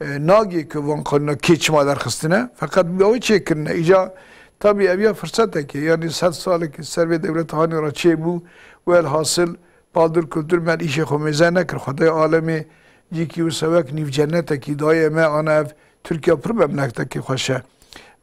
e, nagê ku wan qanûna kê çima derxistine, feqet bi awê çêkirine. Îca tabî ev ya firsetekê, yanî sed salekê ser vê dewleta hanê re çêbû, welhasil paldir kultur me îşê xwe mêze nekir. Xwedayê alemê cîkî wisa wek nîv cennetekî dayê me, ana ev Tirkiye pir memleketekî xweş e.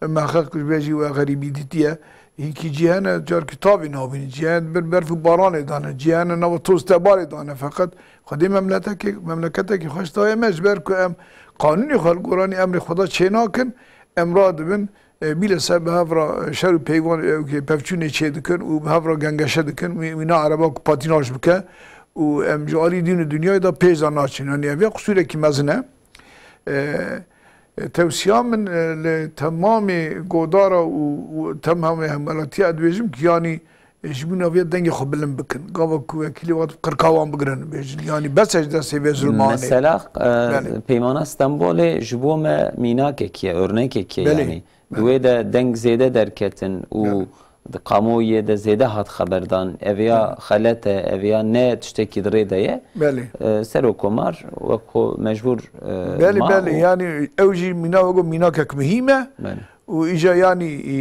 Me xelq ji vê jî we xerîbî dîtiye. Hinkî cî hene, carkî tavê nabînin. Cî hene bin berf û baranê dane. Cî hene nava toz tebarê dane. Feqet Xwedê memletekê, memleketekî xweş daye me, ji ber ku em qanûnê xwe li goranî emrê Xweda çê nakin, em radibin, e, bîle ser bi hev re şer û peyvan, e, pevçûnê çê dikin û bi hev re gengeşe dikin. Wî, wî na ereba ku patînaj bike û em ji alî dîn û dinyayê de pêş de naçin. Yanî ev ya qisûrekî mezin e. E, e, tewsiya min, e, li temamê godara û, û temamê hemwelatiya dibêjim ki, yanî, e, ji bûna vê dengê xwe bilind bikin. Gava ku wekîlê wan qirka wan bigirin, bêjin, yanî bes e ji destê vê zulmanê. Mesela, e, Belê. Peymana Stenbolê ji bo me mînakekî ye, örnekekî ye Belê. Yanî. Di Belê. Wê de deng zêde derketin û Belê. Di kamuoyê de zêde hat xeberdan. Ev ya Belê. Xelet e, ev ya ne tiştekî di rê de ye. Belê. E, Serokkomar wek xwe mecbûr, e, Belê, ma belê. Û Yanî ew jî mîna wek mînakek muhîm e. Belê. Û îja yanî, e,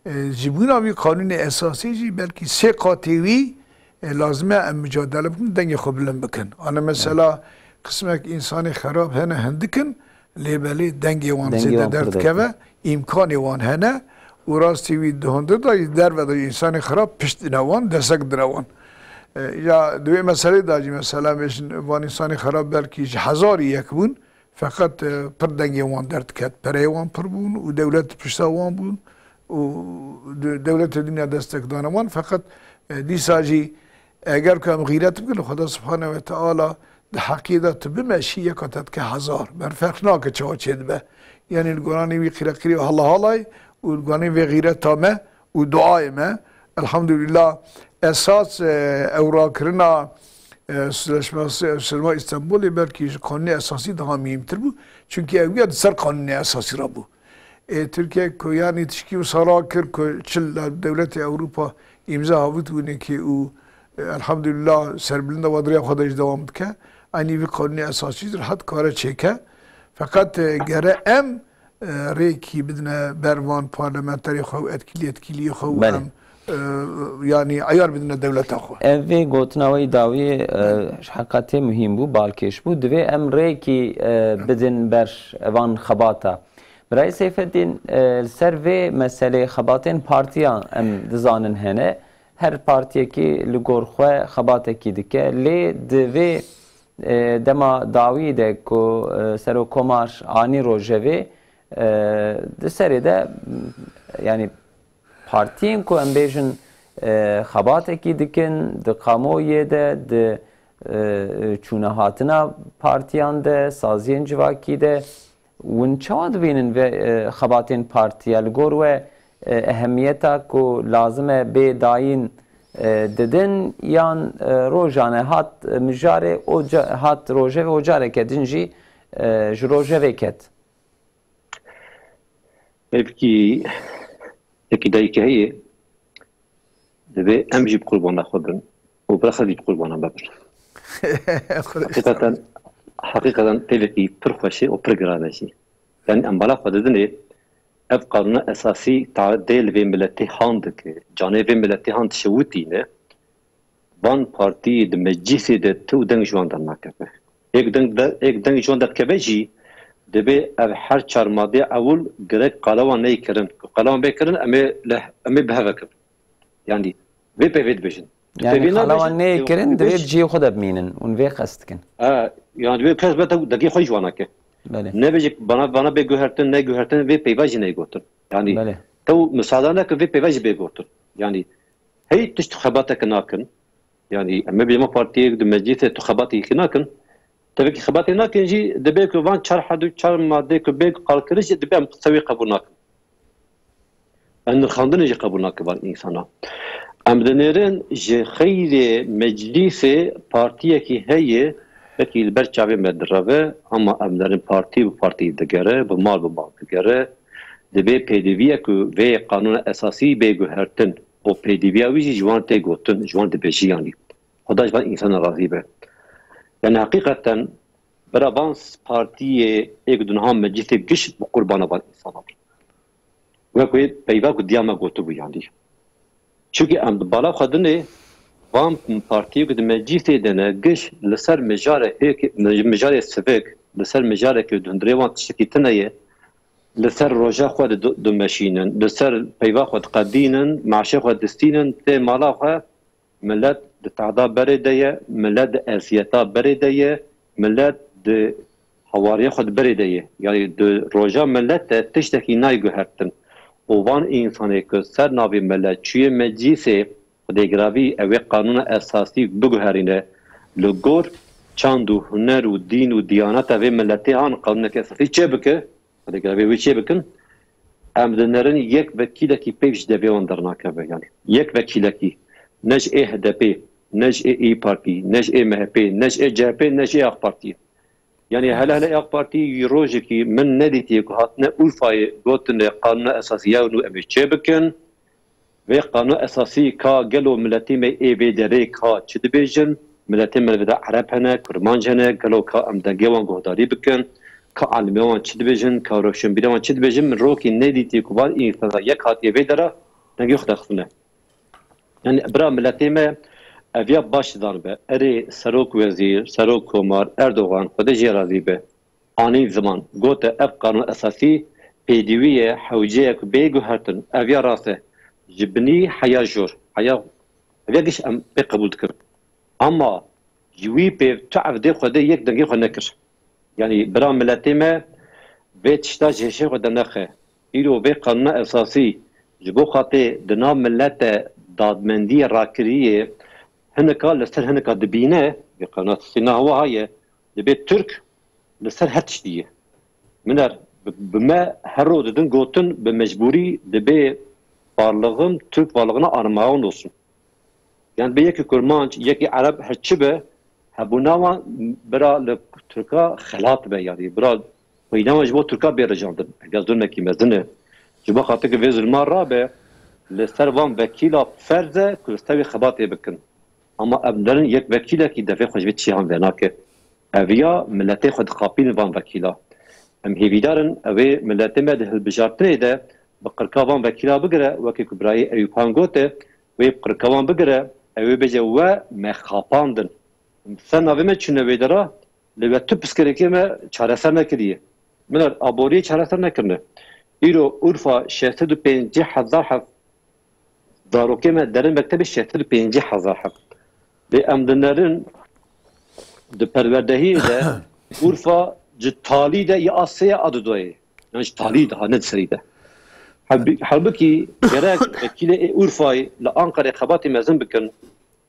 e, ji bûna vî qanûnê esasî jî belkî sê qatê wî, e, lazim e em micadele bikin, dengê xwe bilind bikin. Ana mesela qismek însanê xerab hene hindik in, lê belê dengê wan Dengê zêde wan pir derdikeve, derkeve. Îmkanê wan hene û rastî wî di hundir de, derve de însanê xirab pişt dine wan, destek dine wan. E, ya di wê meselê de jî mesela bêjin van însanê xirab belkî ji hezarî yek bûn, feqet, e, pir dengê wan derdiket, pereyê wan pir bûn û dewlet pişta wan bûn û de-, dewletê dinya destek dane wan. Feqet, e, dîsa jî eger ku em xîret bikin li Xweda Subhane ve Teala, di heqiyê de tu bimeşî yeka te dike hezar. Ber ferq nake çawa çêdibe. Yanî li goranê wî qîreqîrê û halahalayê û li goranê vê xîreta me û duayê me. Elhamdülillah, esas, e, ew rakirina, e, Sözleşmesi, Sözleşma Îstanbulê belkî ji qanûnê esasî daha muhîmtir bû. Çunkî ew ya di ser qanûnê esasî re bû. Ê, Tirkiye ku yanî tişkî wisa rakir ku çil dewletê Ewropa îmza havût bûnê kê û, e, elhamdülillah serbilinda wa diriya xwe de jî dewam dike. Eynî vî qanûnê esasî jî rehet kare çêke. Feqet, e, gere em, e, rêkî bidine ber van parlamenterê xwe û etkîlî etkîliyê xwe û Belê. em, e, yanî eyar bidine dewleta xwe. Ev vê gotina we yî dawiyê, e, heqetê muhîm bû, balkêş bû. Divê em rêkî, e, bidin ber van xebata. Birayê Seyfeddîn, e, li ser vê meselê xebatên partiyan em dizanin hene. Her partiyekî li gor xwe xebatekî dike. Lê di vê, e, dema dawî de ku, e, Serokkomar anî rojevê, e, di serê de, m, yanî partiyên ku em bêjin, e, xebatekî dikin, di kamuoyê de, di, e, çûnehatina partiyan de, saziyên civakî de, Hûn çawa dibînin vê, e, xebatên partiya? Li gor we, e, ehemiyeta ku lazim e bê dayîn, e, didin yan, e, rojane hat, e, mijarê, o ca-, hat rojevê û careke din jî, e, ji rojevê ket? Belkî yekî dayîkê heye, divê em jî bi qurbana xwe bin û bira xwe jî bi qurbana me bin. Heqîqeten, heqîqeten tevekî pir xweş e û pir giran e jî. Yanî em bala xwe didinê, ev qanûna esasî ta dê li vê miletê han dike, canê vê miletê han dişewitîne, van partiyê di meclîsê de tu û deng ji wan dernakeve. Êk deng de, êk deng ji wan derdikeve jî, divê ev her çar madê ewil gerek qala wan neyê kirin. Ku qala wan bê kirin, em ê leh, em ê bi hev ve kirin. Yanî vê peyvê dibêjin. Yanî peyvê qala nabêjin, wan neyê kirin, divê divê di cihê xwe de bimînin. Hûn vê qest dikin. E, yanî divê kes bete dengê xwe ji wan nake. Belê. Nebêje bana, bana bê guhertin, ne guhertin, vê peyva jî neyê gotin. Yanî Belê. Tew misada neke vê peyva jî bê gotin. Yanî hey tişt xebateke nakin. Yanî em ê bêjin partiyek di meclîsê tu xebatê yekî nakin. Tevekî xebatê nakin jî dibe ku van çar hedû çar madê ku bê qalkirin jî dibe em qise wê qebûl nakin. Em nirxandinê jî qebûl nakin van însana. Em dinêrin ji xeyrê meclîsê partiyekî heye, wekî li ber çavê me direve, ama em nerin partî bi partî digere, bi mal bi mal digere. Divê pêdiviya ku vê qanûna esasî bê guhertin û pêdiviya wî jî ji wan tê gotin, ji wan dibêjî yanî. Xweda ji van însana razî be. Yanî heqîqeten bira van partiyê êk du niha meclîsê giş bi qurbana van însana bin. Wek wê peyva ku diya me gotibû yanî. Çunkî em di bala xwe dinê van partiyê ku di meclîsê de ne giş li ser mijare hêk, mijarê sivik, li ser mijareke di hundirê wan tiştekî tune ye, li ser roja xwe di, dimeşînin, li ser peyva xwe diqedînin, meşê xwe distînin, tê mala xwe, milet di tehda berê de ye, milet di eziyeta berê de ye, milet di hawariya xwe di berê de ye. Yanî di roja milet de tiştekî nayê guhertin. Û van însanê ku ser navê milet çûye meclîsê, Xwedê giravî ew ê qanûna esasî biguherîne. Li gor çand û huner û dîn û diyaneta vê miletê han qanûneke esasî çêbike, Xwedê giravî wê çêbikin. Em dinerin yek vekîlekî pêk ji devê wan dernakeve. Yanî yek vekîlekî, ne ji ê H D P, ne ji ê İYİ Partî, ne ji ê M H P, ne ji ê C H P, ne ji ê AK Partî. Yanî hele hele AK Partî yî rojekî min nedîtiye ku hatine Urfayê gotine qanûna esasî ya nû em ê çêbikin. Vê qanûna esasî ka gelo miletê me ê vê derê ka çi dibêjin? Miletê me li vê de Ereb hene, Kurmanc hene, gelo ka em dengê wan guhdarî bikin? Ka alimê wan çi dibêjin? Ka rewşenbîrê wan çi dibêjin? Min rokî nedîtiye ku van însana yek hatiye vê dera dengê xwe derxistine. Yanî bira miletê me ev ya baş zanibe. Erê serok wezîr, serok komar Erdogan, Xwedê jê razî be, anî ziman, gote ev qanûn esasî pêdivî ye, hewce ye ku bê guhertin. Ev ya rast e. Ji binî heya jor, heya, ev ya giş em pê qebûl dikin. Ama ji wî pê tu evdê Xwedê yek dengê xwe nekir. Yanî bira miletê me vê tişta ji hêşê xwe dernexe. Îro vê qanûna esasî ji bo xatê di nav milete dadmendiyê rakiriyê hinika li ser hinika dibîne, vê qanûna esasî niha wiha ye, dibê Tirk li ser her tiştî ye. Min er bi, bi me her ro didin gotin bi mecbûrî dibê varlığın Türk varlığına armağan olsun. Yani bê yekî kurmanc, yekî ereb her çi be, hebûna wan bira li Tirka xelat be, yani bira xwîna wan ji bo Tirka bê rijandin. Eger zulmekî mezin e. Ji bo xatir ku vê zulma rabe, li ser van vekîla ferz e ku li ser wê xebatê bikin. Ama em derin yek vekîlekî devê xwe ji vê çiyan venake. Ev ya miletê xwe dixapînin van vekîla. Em hêvîdar in ew ê miletê me di hilbijartinê de bi qirka van vekîla bigire, wekî ku birayê Eyûpan gote, wê bi qirka wan bigire, ew ê bêje we me xapandin. Ser navê me çûne wê dera, lê we tu pirsgirêkê me çareser nekiriye. Min er aboriyê çareser nekirine. Îro Urfa şeş sed û pêncî hezar heb zarokê me derin mektebê şeş sed û pêncî hezar heb. Lê em dinerin di perwerdehiyê de Urfa ji talî de ya a sê ya a dudoyê. Yan ji talî de, ha ne di serî de. Halbû-, halbûkî gerek vekîlê ê Urfayê li Ankarê xebatê mezin bikin.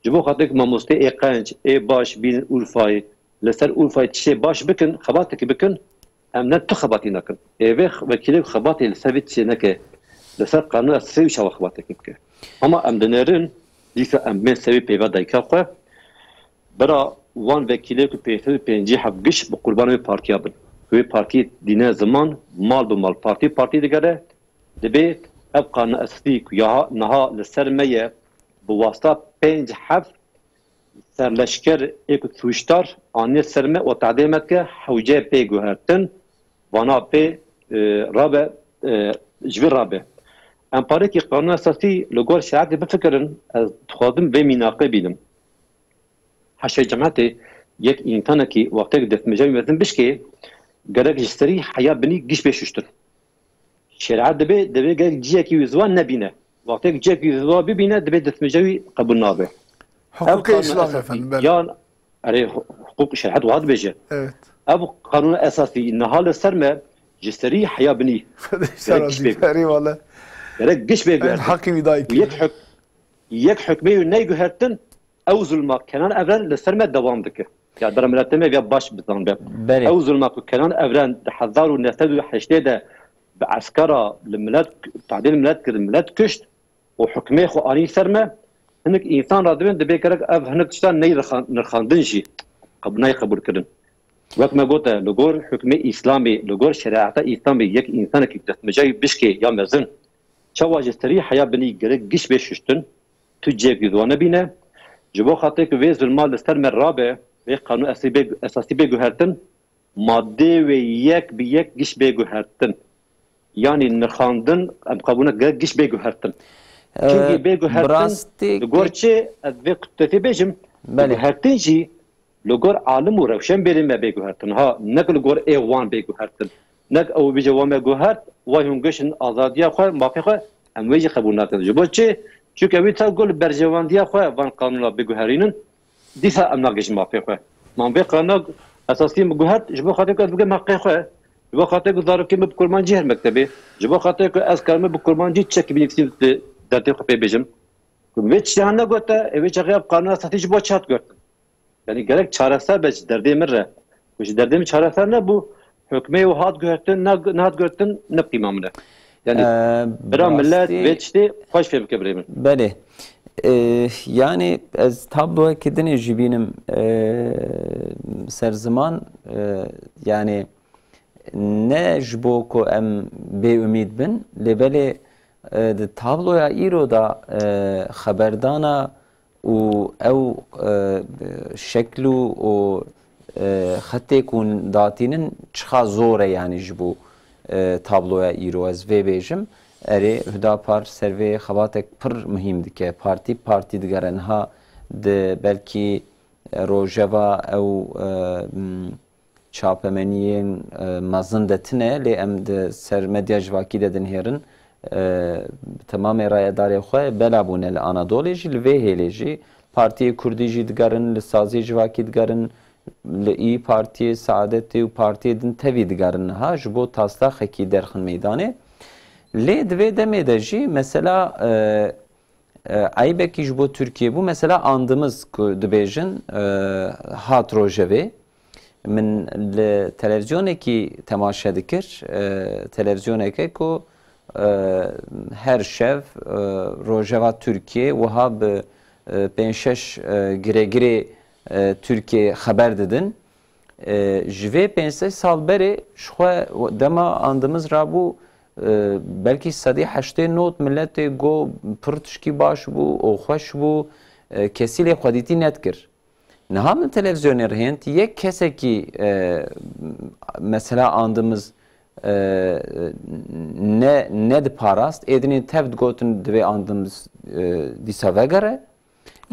Ji bo xatir ku mamostê ê qenc, ê baş bînin Urfayê, li ser Urfayê tiştê baş bikin, xebatekî bikin, em ne tu xebatî nakin. Ê vê x-, vekîlê ku xebatê li ser vê tiştê neke, li ser qanûna sê û çawa xebatekî bike. Ama em dinêrin, dîsa em bên ser wê peyva dayika xwe, bira wan vekîlê ku pênc sed û pêncî heft giş bi qurbanê wê partiya bin. Wê partiyê dîne ziman, mal bi mal partî, partî digere, dibê ev qanûna esasî ku yaha niha li ser me ye, bi wasta pênc heft serleşker ê ku sûcdar aniye ser me û tehdê me dike, hewce pê guhertin, vana pê, e, rabe, e, ji vê rabe. Em parêkî qanûna esasî li gor şerîetê bifikirin, ez dixwazim vê mînaqê bînim. Heşê cemaetê yek însanekî wextê ku destmêja wî mezin bişkê, gerek ji serî heya binî giş bê şuştin. Şerîet dibê, dibê gerek cihekî wî ziwan nebîne. Wextê ku cihekî wî ziwan bibîne, dibê destmêja wî qebûl nabe. Ev Hiqûqê qanûna Îslamê esasî efendim, belê. Yan, erê, hi-, hiqûq şerîet wiha dibêje. Evet. Ev qanûna esasî niha li ser me ji serî heya binî. Fedê Gerek sera giş bê. Zî, erê wele. Gerek giş bê En guhertin. Hakim Hidayet. Yek huk-, yek hukmê wî neyguhertin, ew zulma Kenan Evren li ser me dewam dike. Ya dera miletê me ya baş bizanbe. Belê. Ew zulma ku Kenan Evren di hezar û neh sed û heştê de bi eskera li milet, tehdê li milet kir, milet kuşt û hukmê xwe anî ser me, hinek însan radibin, dibê gerek ev hinek tiştan ney rixan-, nirxandin jî qeb-, ney qebûl kirin. Wek me gote, li gor hukmê Îslamê, li gor şerîeta Îslamê yek însanekî destmêja wî bişkê ya mezin, çawa ji serî heya binî gerek giş bê şuştin, tu cihekî ziwan nebîne. Ji bo xatirê ku vê zulma li ser me rabe, vê qanûn esî bê, esasî bê guhertin, madê wê yek bi yek giş bê guhertin. Yanî nirxandin, em qebûl ne, gerek giş bê guhertin. Ee, Çimkî bê bi guhertin, rastî li gor kê- çi, ez vê qutbetê bêjim, Belê. Guhertin jî li gor alim û rewşenbêrên me bê guhertin. Ha, nek li gor ê wan bê guhertin. Nek ew bêje wan me guhert, way hûn giştin azadiya xwe, mafê xwe, em wê jî qebûl nakin. Ji bo çi? Çunke wî tev got li berjewendiya xwe van qanûna biguherînin, dîsa em nagihîjin mafê xwe. Man vê qanûna esasî min guhert, ji bo xatirê ku ez bigem heqê xwe, ji bo xatirê ku zarokê min bi kurmancî her mektebê, ji bo xatirê ku ez karim bi kurmancî çekî binivîsîm, derdê xwe pê bêjim. Ku vê tiştê han negote, ê vê çaxê ev qanûna esasî ji bo çi hat guhertin? Yanî gerek çareser be ji derdê min re. Ku ji derdê min çareser nebû, hukmê û hat guhertin, ne, nehat guhertin, ne qîma min e. Yanî Ee, bira bi milet rastî vê tiştê xweş fêm bike birê min. Belê. Ee, yanî ez tabloyekî dinê jî bînim, ee, ser ziman, ee, yanî ne ji bo ku em bêumîd bin, lê belê, e, di tabloya îro de, e, xeberdana û ew, e, şekl û, û, e, xetê ku hûn datînin çiqa zor e, yanî ji bo, e, tabloya îro ez vê bêjim. Erê, Hudapar ser vê xebatek pir muhîm dike. Partî bi partî digere. Niha di belkî rojeva ew, e, m, çapemeniyên, e, mezin de tine, lê em di ser medya civakî de dinihêrin, e, bi temamê rayedarê xwe bela bûne li Anadolê jî, li vê hêlê jî partiyê kurdî jî digerin, li saziyê civakî digerin, li İYİ Partiyê, Saadetê û partiyê din tevî digerin niha ji bo taslaxekî derxin meydanê. Lê di vê demê de jî mesela, e, e, eybekî ji bo Tirkiye bû. Mesela andimiz ku dibêjin, e, hat rojevê. Min li televîzyonekî temaşe dikir. E, televîzyoneke ku, e, her şev, e, rojeva Tirkiye wiha bi, e, pênc şeş, e, giregirê, e, Tirkiye xeber didin. E, ji vê pênc sed sal berê ji xwe dema andimiz rabû, e, belkî sedî heştê not miletê got pir tişkî baş bû û xweş bû, e, kesî lê xwedîtî nedikir. Niha min televîzyonê rihênd, yek kesekî, e, mesela andimiz, e, ne, nediparast, êdinê tev digotin divê andimiz, e, dîsa vegere.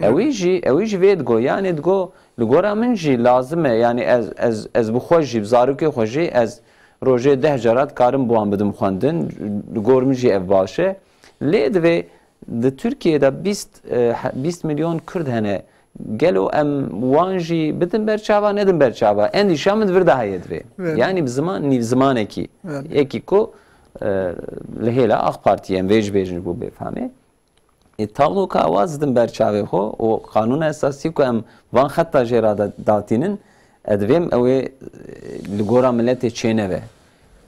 Ewî jî, ewî jî vê digo, yanî digo, li gora min jî lazim e, yanî ez, ez, ez bi xwe jî, bi zarokê xwe jî, ez rojê deh cara dikarim bi wan bidim xwendin, li gor min jî ev baş e. Lê divê di Tirkiyê de bîst, e, he-, bîst milyon Kurd hene. Gelo em wan jî bidin ber çava, nedin ber çava? Endîşa min di vir de heye divê. Evet. Yanî bi ziman, nîv zimanekî. Evet. Yekî ku, e, li hêla AK Partî em vê jî bêjin ji bo bêfamê. E, tabloka wa zidin ber çavê xwe û qanûna esasî ku em van xeta jê re da-, datînin, e, divêm ew ê, e, li gora miletê çêneve.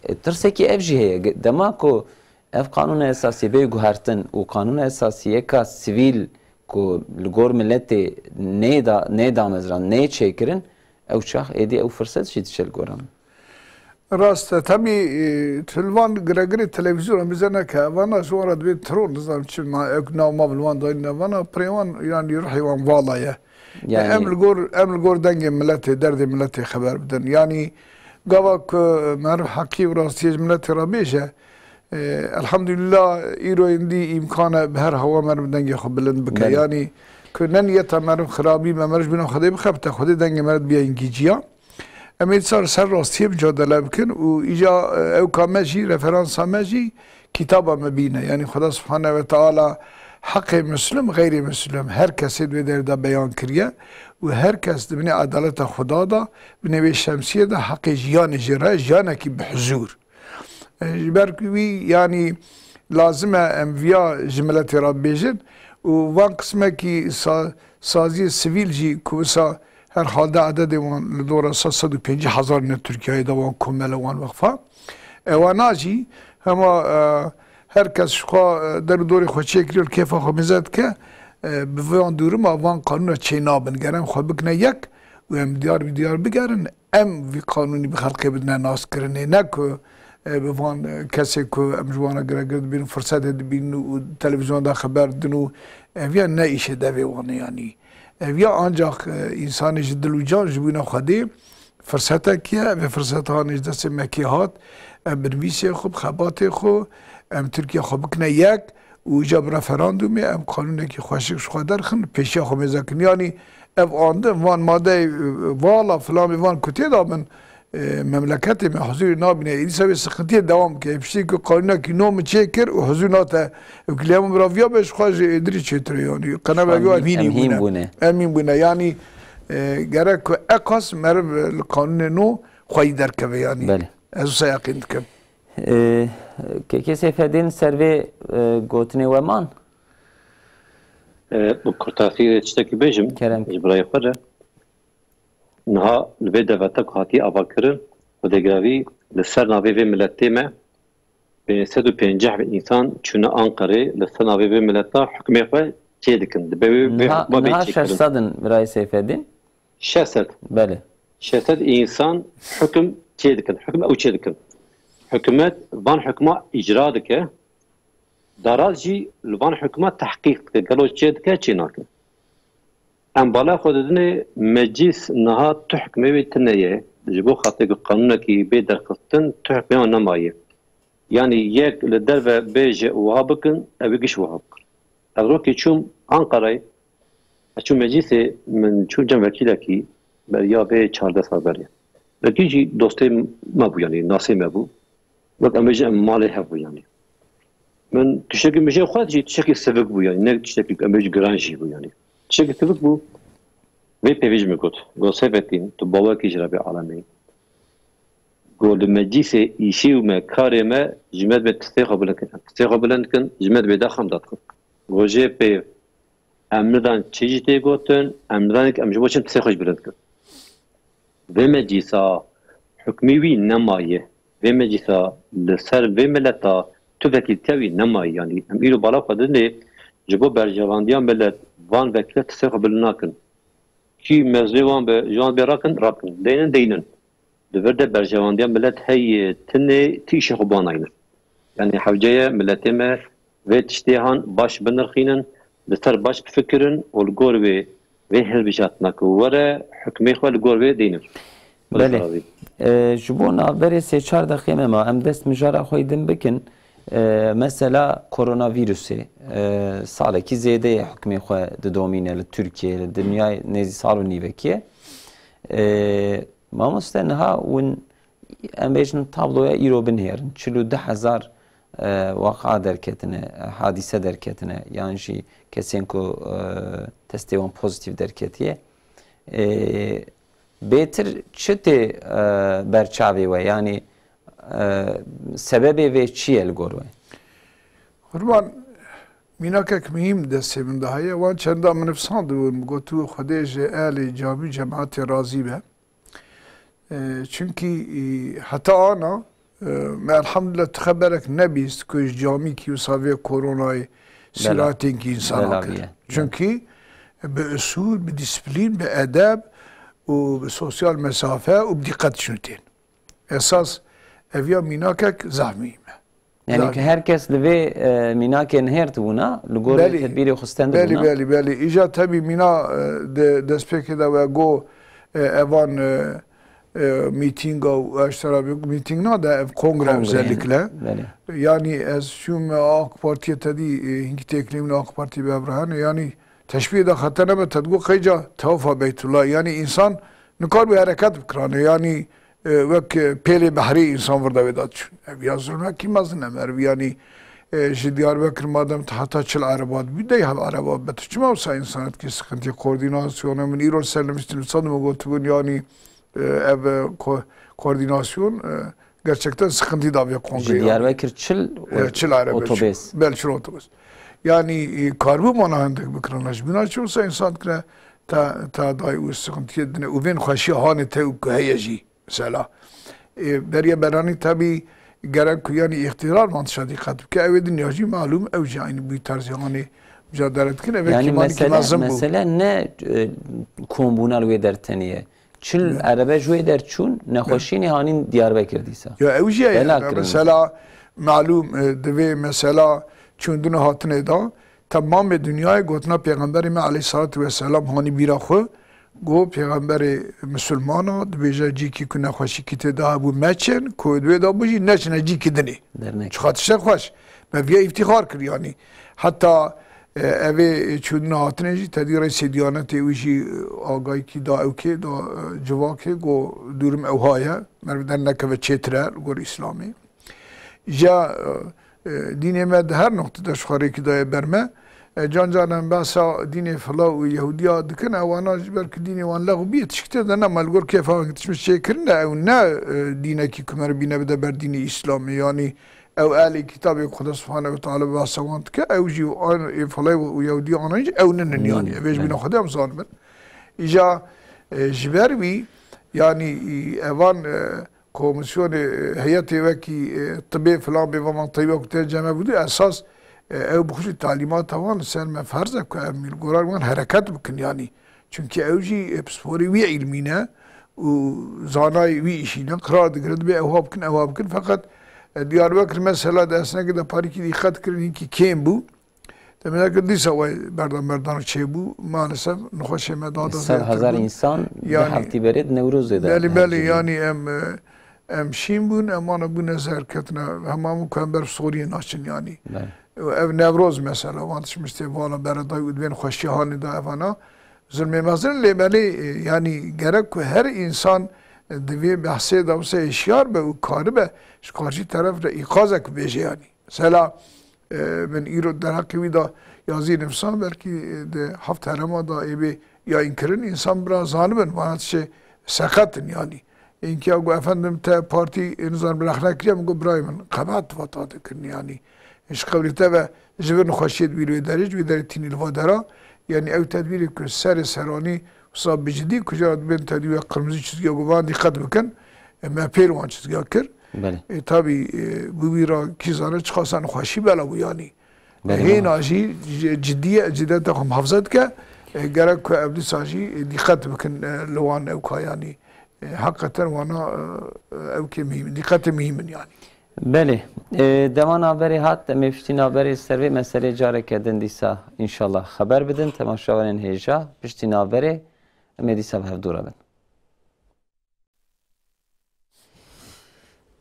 E, tirsekî ev jî heye. Ge-, dema ku ev qanûna esasî bê guhertin û qanûna esasî yeka sivîl ku li gor miletê nê da-, nê damezran, nê çêkirin, ew çax êdî ew firset jî diçe li gora min. Rast e, temî, e, tu li van giregirê televîzyona bize neke, evana ji wan re divê tiro, nizanim çi ma, ew nav ma bi li wan dayîn evana, pirê wan, yanî ruhê wan vala ye. Yanî em li gor, em li gor dengê miletê, derdê miletê xeber bidin. Yanî gava ku meriv heqî û rastiyê ji miletê re bêje, e, elhamdulillah, îro êndî îmkan e bi her hewa meriv dengê xwe bilind bike. Belê. Yanî ku ne niyeta meriv xirabî be, meriv ji bîna Xwedê bixebite, Xwedê dengê meriv biya îngîciya. Em ê dîsa li ser rastiyê micadele bikin û îca, e, ewka me jî, referansa me jî kitaba me bîne. Yanî Xweda Subhane ve Teala heqê Muslim, xeyrê Muslim, her kesê di vê derê de beyan kiriye û her kes di binê edaleta Xweda de, binê vê şemsiyê de heqê jiyanê jê re, jiyanekî bi huzûr. E, ji ber wî, yanî lazim e em viya ji miletê re bibêjin û van qismekî sa-, saziyê sivîl jî ku wisa herhalde ededê wan li dora sed, sed û pêncî hezar ne Tirkiyeyê de wan komele wan weqfa. Ewana jî hema, e, her kes ji xwe, e, der û dorê xwe çêkiriyor, kêfa xwe mêze dike, e, bi van dûrima van qanûna çê nabin. Ger em xwe bikine yek û em diyar bi diyar bigerin, em vî qanûnî bi xelkê bidine naskirinê, ne ku, e, bi van, e, kesê ku em ji wan re giregir dibînin, firsetê dibînin û televîzyonda xeber didin û ev ya ne îşê devê wan e yanî. Ev ya ancak, e, însanê ji dil û can ji bûna Xwedê firsetek ye, vê firseta hanê ji destê me kê hat, em bi nivîsê xwe, bi xebatê xwe, em Tirkiye xwe bikine yek, û îca bi referandumê em qanûnekî xweşik ji xwe derxin, pêşiya xwe mêze kin. Yanî ev andin, van madeyê, e, vala filan, van ku tê de bin, e, memleketê me huzûrê nabîne. Êdî se vê siqintiyê dewam bike. Piştî ku qanûnekî nû min çê kir û huzûr nate. Ew kilîya min biraviya be ji xwe ji êdirî çêtir e yanî. Qenevek Em, wek em hîn bûne. Em hîn bûne. Yanî, e, gerek ku eqas meriv li qanûnê nû xweyî derkeve yanî. Belê. Ez wisa yeqîn dikim. E, Kekê Seyfeddîn, ser vê, e, gotinê we man? E, bi kurtasî tiştekî bêjim Kerem. Ji birayê xwe re. Niha li vê deveta ku hatiye avakirin, Xwedê giravî li ser navê vê miletê me pênc sed û pêncî bin însan çûne Anqerê, li ser navê vê mileta hukmê xwe çê dikin. Dibe wê, vê Niha, hukma bê niha çêkirin. Şeş sed in, birayê Seyfeddîn? Şeş sed. Belê. Şeş sed însan hukum çê dikin. Hukum ew çê dikin. Hikûmet van hukma îcra dike. Daraz jî li van hukma tehqîq dike. Gelo çê dike, çê nake. Em bala xwe didinê meclîs niha tu hukmê wê tune ye. Ji bo xatirê ku qanûnekî bê derxistin, tu hukmê wan nemaye. Yanî yek li derve bêje wiha bikin, ew ê giş wiha bikin. Ez rokê çûm Anqereyê, ez çûm meclîsê, min çû cem wekîlekî beriya vê çardeh sal berê. Belkî jî dostê me bû, yanî nasê me bû. Wek em bêjin em malê hev bû, yanî. Min tiştekî mijê xwe jî tiştekî sivik bû, yanî ne tiştekî em bêjin giran jî bû, yanî. Tiştekî sivik bû. Vê pevî ji min got. Got, Seyfettin, tu bawekî ji Rebê Alemê. Got, li meclîsê îşê û me, karê me, ji me dibê tistê xwe bilind kin. Em tistê xwe bilind kin, ji me dibê daxam dadikin. Got, jê pê em nidan çi jî tê gotin, em nidan em ji bo çi em tistê xwe jî bilind kin. Vê meclîsa hukmî wî nemaye. Vê meclîsa li ser vê mileta tu vekîltiya wî nemayî. Yanî em îro bala xwe didinê ji bo berjevandiya milet van vekîla tistê xwe bilind nakin. Kî mezlê wan be, ji wan bê rakin, rakin. Deynin, deynin. Di vir de berjevandiya milet heye, tinê, ti îşê xwe banayne. Yanî hewce ye miletê me vê tiştê han baş binirxînin, li ser baş bifikirin û li gor wê vê hilbijartina ku were hukmê xwe li gor wê deynin. Belê. Razî. E, ji bo navberê sê çar deqê me ma, em dest mijara xwe yê din bikin. E, mesela koronavîrusê, e, salekî zêde ye hukmê xwe didomîne li Tirkiyeyê, li dinyayê nêzî sal û nîvekî ye. E, mamoste niha win, em bêjin tabloya îro binihêrin. Çil û du hezar, e, waqia derketine, e, hadîse derketine, yan jî kesên ku, e, testê wan pozîtîf derketiye. E, bêtir çi tê, e, ber çavê we? Yanî, e, sebebê vê çi ye li gor we? Qurban, mînakek muhîm destê min de heye. Wan çenda min nivsandibûn, gotibû, Xwedê ji ehlê camî cemaetê razî be. E, çunkî, e, heta ana, e, me elhamdulillah tu xeberek nebîst ku ji camîkî wisa vê koronayê sîratênkî însana kir. Belaviye. Çunkî bi usûl, bi disiplîn, bi edeb û bi sosyal mesafe û bi dîqet çûn tên. Esas ev ya mînakek zehf muhîm e. Yani ki herkes li vê, e, mînakê nihêrt bûna, li gor wê tedbîrê xwe stend bûna. Belê, belê, belê. Îja tebî mîna, e, de, destpêkê de we go, e, evan, e, e, mîtînga û eştera bi mîtîng na de ev kongre. Kongre, özellikle. Belê. Yani ez çûm AK Partiye tedî, e, hinkî têkilî min AK Partiye bi Ebrahane. Yani teşbîhê de xete nebe, te digo qeyca tewafa Beytullah. Yani insan nikar bi hereket bikirane. Yani e, wek, e, pêlê behrê însan vir de wê de diçûn. Ev ya zulmekî mezin e, meriv, yanî, e, ji Diyarbekir madem tu heta çil ereba dibî, dey hev ereba be, tu çima wisa însan dikî sıkıntı koordinasyonu? Min îro ser nivîstî, wisa dime gotibûn, yanî, e, ev, e, ko-, koordinasyon, e, gerçekten sıkıntı da vê kongreya. Ji Diyarbekir çil, e, çil erebe, otobes. Bel çil otobes. Yanî, e, karbû mana hindek bikirana. Ji bîna çi wisa însan dikire ta, ta day û sıkıntıya dine û vên xweşiya hanê te û ku heye jî. Mesela, e, beriya beranî tabî gerek ku yanî îxtîrar van tişta dîqet bike. Ew ê dinya jî malûm, ew jî aynî bû terzê anê mücadele dikin. Ev yanî kîmanî kî mesele, mezin bû. Mesele ne, e, kombûna li wê der tenê ye. Çil erebe ji wê der çûn, nexweşî nê hanîn Diyarbekir dîsa. Ya ew jî ye. Bela yani, kirin. Mesela malûm, e, divê mesela çûndin û hatinê da, temamê dinyayê gotina Pêxemberê me aleyhissalatu vesselam hanî bîra xwe, Got, Pêxemberê misilmana dibêje, cîkî ku nexweşîkî tê de hebû meçin, ku di wê de bû jî neçine cîkî dinê. Dernek. Çiqa tiştek xweş. Me viya îftîxar kir, yanî. Heta, e, evê çûdina hatinê jî tedî reîsê Diyanetê wî jî, e, agahîkî da ewkê, da, e, civakê, got, dûrim ewha ye. Meriv dernekeve çêtir e li gor Îslamê. Ja, e, e, dînê me di her noqtê de ji xwe rêkî daye ber me. E, can canan behsa dînê fila û Yehudiya dikin, ewana ji ber ku dînê wan lexw bûye, tişkî tê de nema li gor kêfa wan tişmiş çêkirin de ew ne, e, dînekî ku meriv bîne bide ber dînê Îslamê. Yanî ew ehlê kitabê ku Xuda Subhanehu ve Teala behsa wan dike, ew jî an, ê filay û Yehudiya anan jî ew ninin, yanî ev ê ji bîna Xwedê em zanibin. Îja, e, ji ber wî, yanî, e, evan, e, Komisyonê, e, heyetê wekî, e, tibê filan bê ve manteyî wek tê cem hebûdû esas, e, ew bi xwe jî talîmata wan li ser me ferz e ku em li gorar wan hereket bikin yanî. Çunkî ew jî, e, pisporê wî îlmî ne û zanayê wî îşî ne. Qirar digirin dibê ewha bikin, ewha bikin. Feqet, e, Diyarbekir mesela di esnekê de parîkî dîqet kirin hinkî kêm bû. Demê de dîsa way berdan berdan çêbû, maalesef nexweşê me da dest. Sed hezar însan di heftî berê di Newrozê de. Belê, belê, yanî em, e, em şîn bûn, em wana bûne zer ketine, hema bû ku em ber Soriyê naçin yanî. Belê. Ev Newroz mesela, wan tişmiştê vala beredayî û dibên xweşiya hanê da evana. Zulmê mezin lê belê, e, yanî gerek ku her însan Divê behsê de wisa hişyar be û karibe ji karşî teref re îqazek bêje yanî. Mesela, e, min îro derheqê wî de yazî nivîsan, belkî di heft herêma de ê bê yayînkirin, însan bira zanibin, vana tişê seqet in yanî. Ênkî ya got, efendim, te partî, e, nizan birexne kiriye, min got, birayê min, qebehet vata dikirin yanî. Ji qewlê te ve ji vir nexweşiyê di wî wê derê, ji wê derê tînî li va dera. Yanî ew tedbîrê ku serê seranî wisa bi cidî, ku jara dibên tedbîra qirmizî çizgiya ku van dîqet bikin, e, me pêl wan çizgiya kir. Belê. E, tabî, e, bi wî ra kî zane çiqasa nexweşî bela bû yanî. Belê, Hêna belê. jî ci-, ciddiye, cidiyeta xwe muhafaza dike. E, gerek ku ev dîsa jî, e, dîqet bikin, e, li wan ewka yanî. E, heqeten wana, e, ewkê muhîm, dîqetê muhîm in yanî. Belê. E, dema navberê hat, em ê piştî navberê ser vê meselê careke din dîsa înşallah xeber bidin. Temaşevanên hêja, piştî navberê em ê dîsa bi hevdû re bin.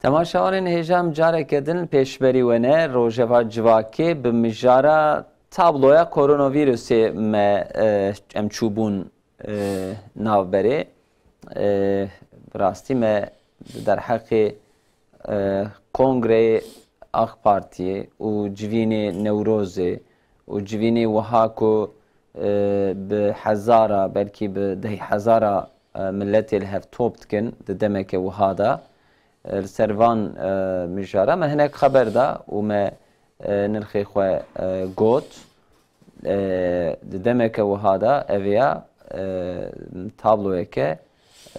Temaşevanên hêja, em careke din pêşberî we ne. Rojeva civakê bi mijara tabloya koronavîrusê me, e, em çûbûn, e, navberê. E, bi rastî me di derheqê, e, kongreyê AK Partiyê û civînê Newrozê û civînê wiha ku, e, bi hezara, belkî bi deh hezara, e, miletê li hev top dikin di demeke wiha de. E, li ser van, e, mijara me hinek xeber da û me, e, nirxê xwe, e, got. E, di demeke wiha de ev ya, e, tabloyeke,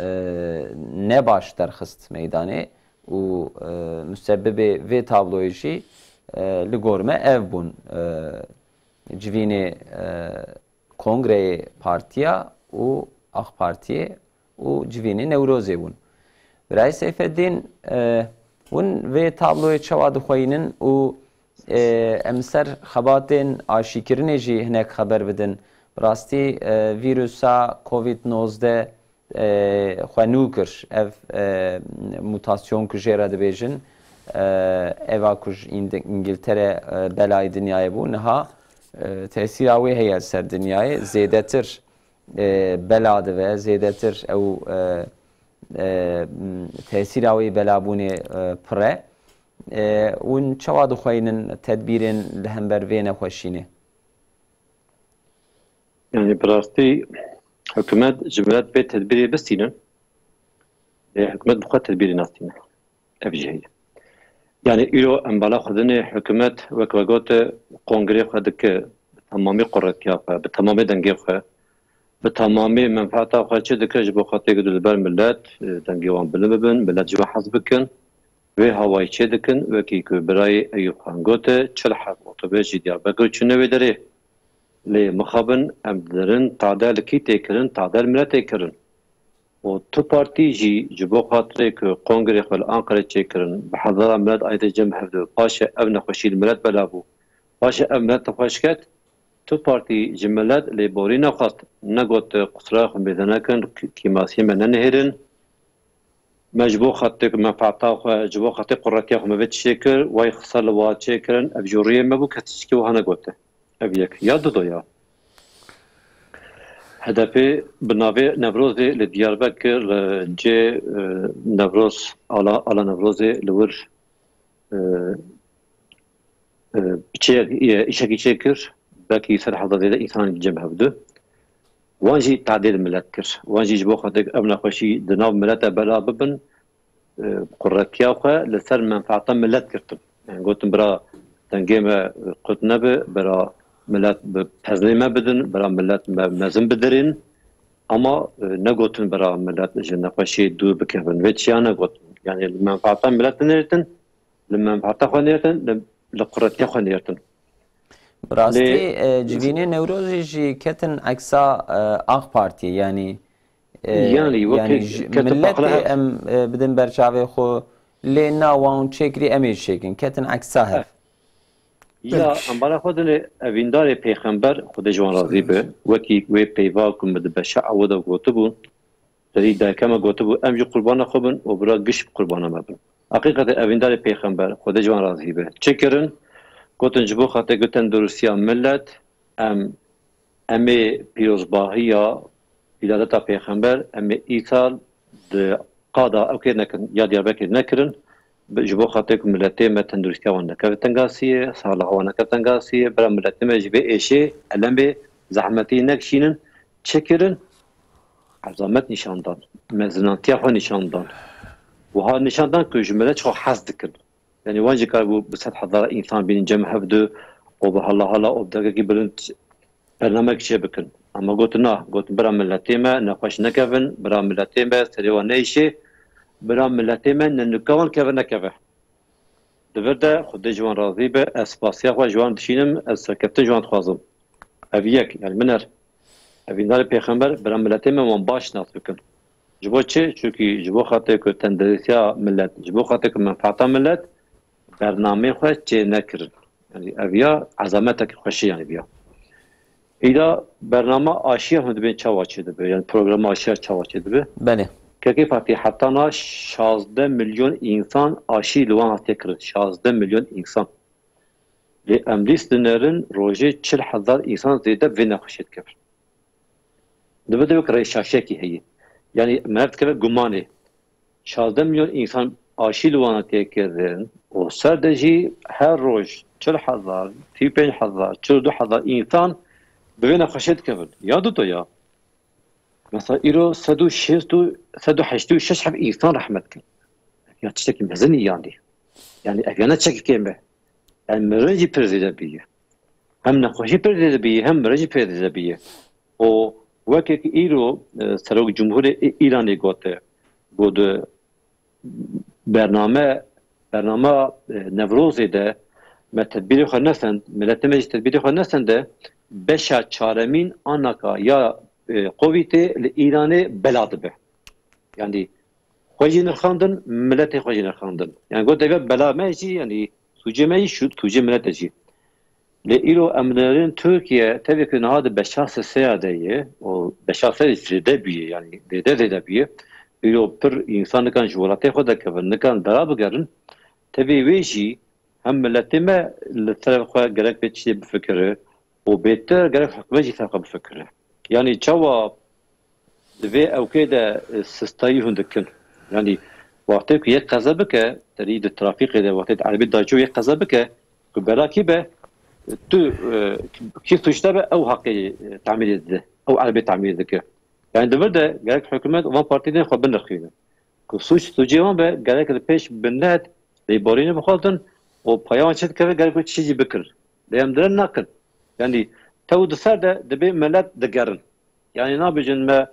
e, ne baş derxist meydanê û, e, musebibê vê tabloyê jî, e, li gor me ev bûn, e, civînê, e, kongreyê partiya û AK Partiyê û civînê Newrozê bûn. Birayê Seyfeddîn, e, hûn vê tabloyê çawa dixweyînin û, e, em ser xebatên aşîkirinê jî hinek xeber bidin? Bi rastî, e, vîrusa Covid nozdeh, e, xwe nû kir. Ev, e, mutasyon ku jê re dibêjin, e, eva ku ji Îng-, Îngiltere, e, belayê dinyayê bû, niha, e, tesîra wê heye li ser dinyayê. Zêdetir, e, bela dive, zêdetir ew, e, e, tesîra wê belabûnê, e, pir e. E, hûn çawa dixweynin tedbîrên li hember vê nexweşînê? Yani bi rastî hikûmet ji milet bê tedbîrê bistînin. Lê hikûmet bi xwe tedbîrê nastîne. Ev jî heye. Yani îro em bala xwe dinê, hikûmet wek we gote kongrê xwe dike, bi temamî quretiya xwe, bi temamê dengê xwe, bi temamî menfaeta xwe çi dike ji bo xatirê ku li ber milet, e, dengê wan bilind bibin, milet ji we hez bikin. Vê hawayî çê dikin, wekî ku birayê Eyûb Xan gote, çil heb otobês ji Diyarbekir çûne wê derê. Lê mixabin em dirin tade li kî tê kirin, tade li miletê kirin. Û tu partî jî ji bo xatirê ku kongrê xwe li Anqerê çêkirin, bi hezara milet ayê cem hev de paşê ev nexweşî li milet bela bû. Paşê ev milet nexweş ket, tu partî ji milet lêborî nexwest, negot qusura xwe mêze nekin, kîmasiyê me nenihêrin. Me ji bo xatirê ku menfaeta xwe, ji bo xatirê quretiya xwe me vê tiştê kir, way xisa li wa çêkirin, ev ji rûyê me bû, kes tiştekî wiha negote. Ev yek. Ya dudoya. H D P bi navê Newrozê li Diyarbekir, li cê, e, Newroz, Ala, Ala Newrozê li wir, e, e, çêyek, e, îşekî çêkir, belkî ser hezar zêde însan cem hev du. Wan jî tadê li milet kir. Wan jî ji bo xatir ev nexweşî di nav milete bela bibin, e, quretiya xwe li ser menfaata milet girtin. Yani gotin, bira dengê me qut nebe, bira milet bi peznê me bidin, bira milet me mezin bidirên. Ama, e, negotin bira milet ji nexweşiyê dûr bikevin. Vê çiya negotin. Yani li menfaata milet nêrtin, li menfaata xwe nêrtin, li, li quretiya xwe nêrtin. Bi rastî, Lê e, civînê Newrozê jî ketin eksa, e, AK Partiyê, yanî, e, Yanî, wekî yanî ji ketin miletê paxla hev. Em, e, bidin berçavê xwe, lê na wan çêkirî em ê jî çêkin. Ketin eksa hev. Ya, Peki. Em bala xwe dinê evîndarê pêxember, Xwedê ji wan razî be. Wekî wê peyva ku min di beşa ewe de gotibû, Serî dayika me gotibû, em jî qurbana xwe bin û bira giş qurbana me bin. Heqîqetê evîndarê pêxember, Xwedê ji wan razî be, çi kirin? Gotin, ji bo xatirê ku tenduristiya milet, em, em ê pîrozbahiya wîladeta pêxember, em ê îsal di qada ew kê nekin, ya Diyarbekirê nekirin. Bi-, ji bo xatirê ku miletê me tenduristiya wan nekeve tengasiyê, sağlığa wan nekeve tengasiyê, bira miletê me ji vê êşê, elemê, zehmetî nekişînin, çêkirin, ezamet nîşan dan, mezinantiya xwe nîşan dan. Wiha nîşan dan ku ji milet xwe hez dikin. Yani wan jî karibû bi sed hezara însan bînin cem hevdu û bi hala hala û bi degekî bilind bernamek çê bikin. Ama gotin na, gotin bira miletê me nexweş nekevin, bira miletê me serê wan neyşê, bira miletê me nenuka wan keve nekeve. Di vir de Xwedê ji wan razî be, ez spasiya xwe ji wan dişînim, ez serkeftin ji wan dixwazim. Ev yek, yani min er, evîndarê pêxember, bira miletê me wan baş nas bikin. Ji bo çi? Çunkî ji bo xatirê ku tenduristiya millet, ji bo xatirê ku menfaata millet, bernameyê xwe çê nekirin. Yani ev ya ezametekî xweşî yani viya. Îda bernama aşiya hûn dibên çawa çêdibe? Yani programa aşiya çawa çêdibe? Belê. Kekê Fatî, heta niha şazdeh milyon însan aşî li wan hatiye kirin. Şazdeh milyon însan. Lê em dîs dinerin rojê çil hezar însan zêde vê nexweşiyê dikevin. Di vê de wek rêşaşiyekî heye. Yani me dikeve gumanê. Şazdeh milyon însan aşî li wan hatiye kirin û ser de jî her roj çil hezar, sî û pênc hezar, çil û du hezar însan bi vê nexweşê dikevin. Ya duto ya. Mesela îro sed û şêst û, sed û heştê û şeş heb însan rehmet kir. Ya tiştekî mezin î yanî. Yani ev ya ne çekî kêm e. Yani mirin jî pir zêde bîye. Hem nexweşî pir zêde bîye, hem mirin jî pir zêde bîye. û wekek îro, e, Serok Cumhurê Î-, Îranê gote, got, e, bername, bernama, e, Newrozê de me tedbîrê xwe nesend, miletê me jî tedbîrê xwe nesende, beşa çaremîn anaka ya, e, Covidê li Îranê bela dibe. Yani xwe jî nirxandin, miletê xwe jî nirxandin. Yani got, devê bela me jî, yani sûcê me jî, şu sûcê milete jî. Lê îro em dinerin Tirkiye, tevî ku niha di beşa sêseya de ye û beşa sê zêde bûye, yani zêde zêde bûye. Îro pir însan nikan ji welatê xwe dekevin, nikan dera bigerin. Tevî wê jî hem miletê me li ser xwe gerek vê tiştê bifikire û bêtir gerek hikûmet jî ser xwe bifikire. Yani çawa di vê ewkê de, e, sistayî hûn dikin? Yani wextê ku yek qeze bike, terî di trafîkê de, wextê di erebê dayço yek qeze bike, ku belakî be, tu, e, kî sûcde be, ew heqê, e, tamîrê dide, ew erebê tamîr dike. Yani di vir de gerek hikûmet û van partî dê xwe binirxîne. Ku sûc sûcê wan be, gerek li pêş binet lêborînê bixwazin û paya wan çi dikeve, gerek wê tiştî jî bikir. Lê em dire nakin. Yani tew di ser de dibê milet digerin. Yani nabêjin me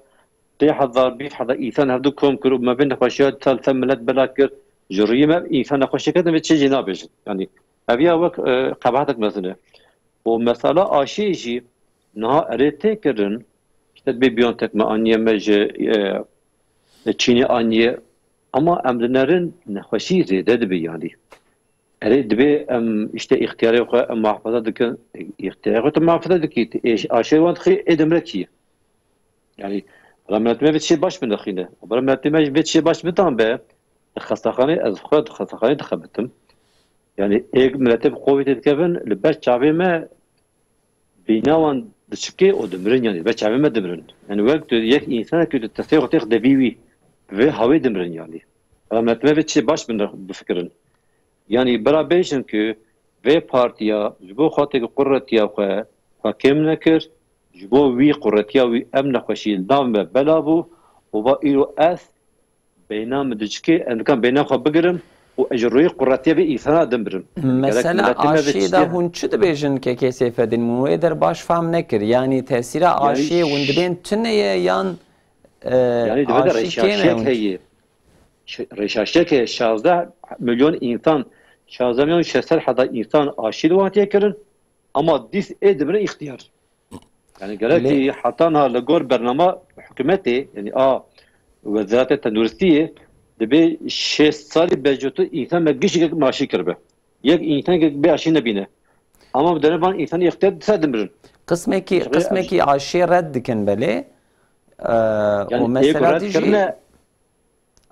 sê hezar, bîst hezar însan hevdu kom kir û me vê nexweşiya sal ser milet bela kir. Ji rûyê me însan nexweşê ketin vê çi jî nabêjin. Yani ev ya wek, e, qebahetek mezin e. Û mesela aşiyê jî niha erê tê kirin. Îşte dibê BioNTech me aniye, me ji, e, Çînê aniye. Ama em dinerin nexweşî zêde dibe yani. Erê, dibê em îşte îxtiyarê xwe em muhafaza dikin. Îxtiyarê xwe tu muhafaza dikî, tu êş-, aşê wan dixî, ê demre kî ye? Yani, bira miletê me vê tiştê baş binirxîne. Bira miletê me vê tiştê baş bidan be, di xestaxanê, ez xwe di xestaxanê dixebitim. Yani, ê miletê bi Covidê dikevin, li ber çavê me bîna wan diçike û dimirin, yani, ber çavê me dimirin. Yani, wek tu yek însanek tu destê xwe têx devî wî, vê hawê dimirin, yani. Bira miletê me vê tiştê baş binir-, bifikirin. Yani bira bêjin ku vê partiya ji bo xatirê ku quretiya xwe, xwe kêm nekir, ji bo wî quretiya wî ev nexweşî li nav me bela bû û va îro ez beyna min diçikê, ez nikan beyna xwe bigirim û ez ji rûyê quretiya vê însana dimirim. Mesela aşiyê de hûn çi dibêjin kekê Seyfedîn? Min wê der baş fam nekir. Yani tesîra aşiyê hûn dibên tune ye yan, e, yani, aşî kêm e hûn? Ş-, rêşaşiyek heye. Şazdeh milyon însan, şazdeh milyon şeş sed hezar însan aşî li wan hatiye kirin, ama dîs ê dibine îxtiyar. Yani gerek heta niha li gor bernama hikûmetê, yani a Wezareta Tenduristiyê, dibê şêst salî bejotu însan me gişik maşî kiribe. Yek însan bê aşî nebîne. Ama bi dene van însanî îxtiyar dîsa dimirin. Qismekî, qismekî aşiyê red dikin belê. E, û mesela dî jî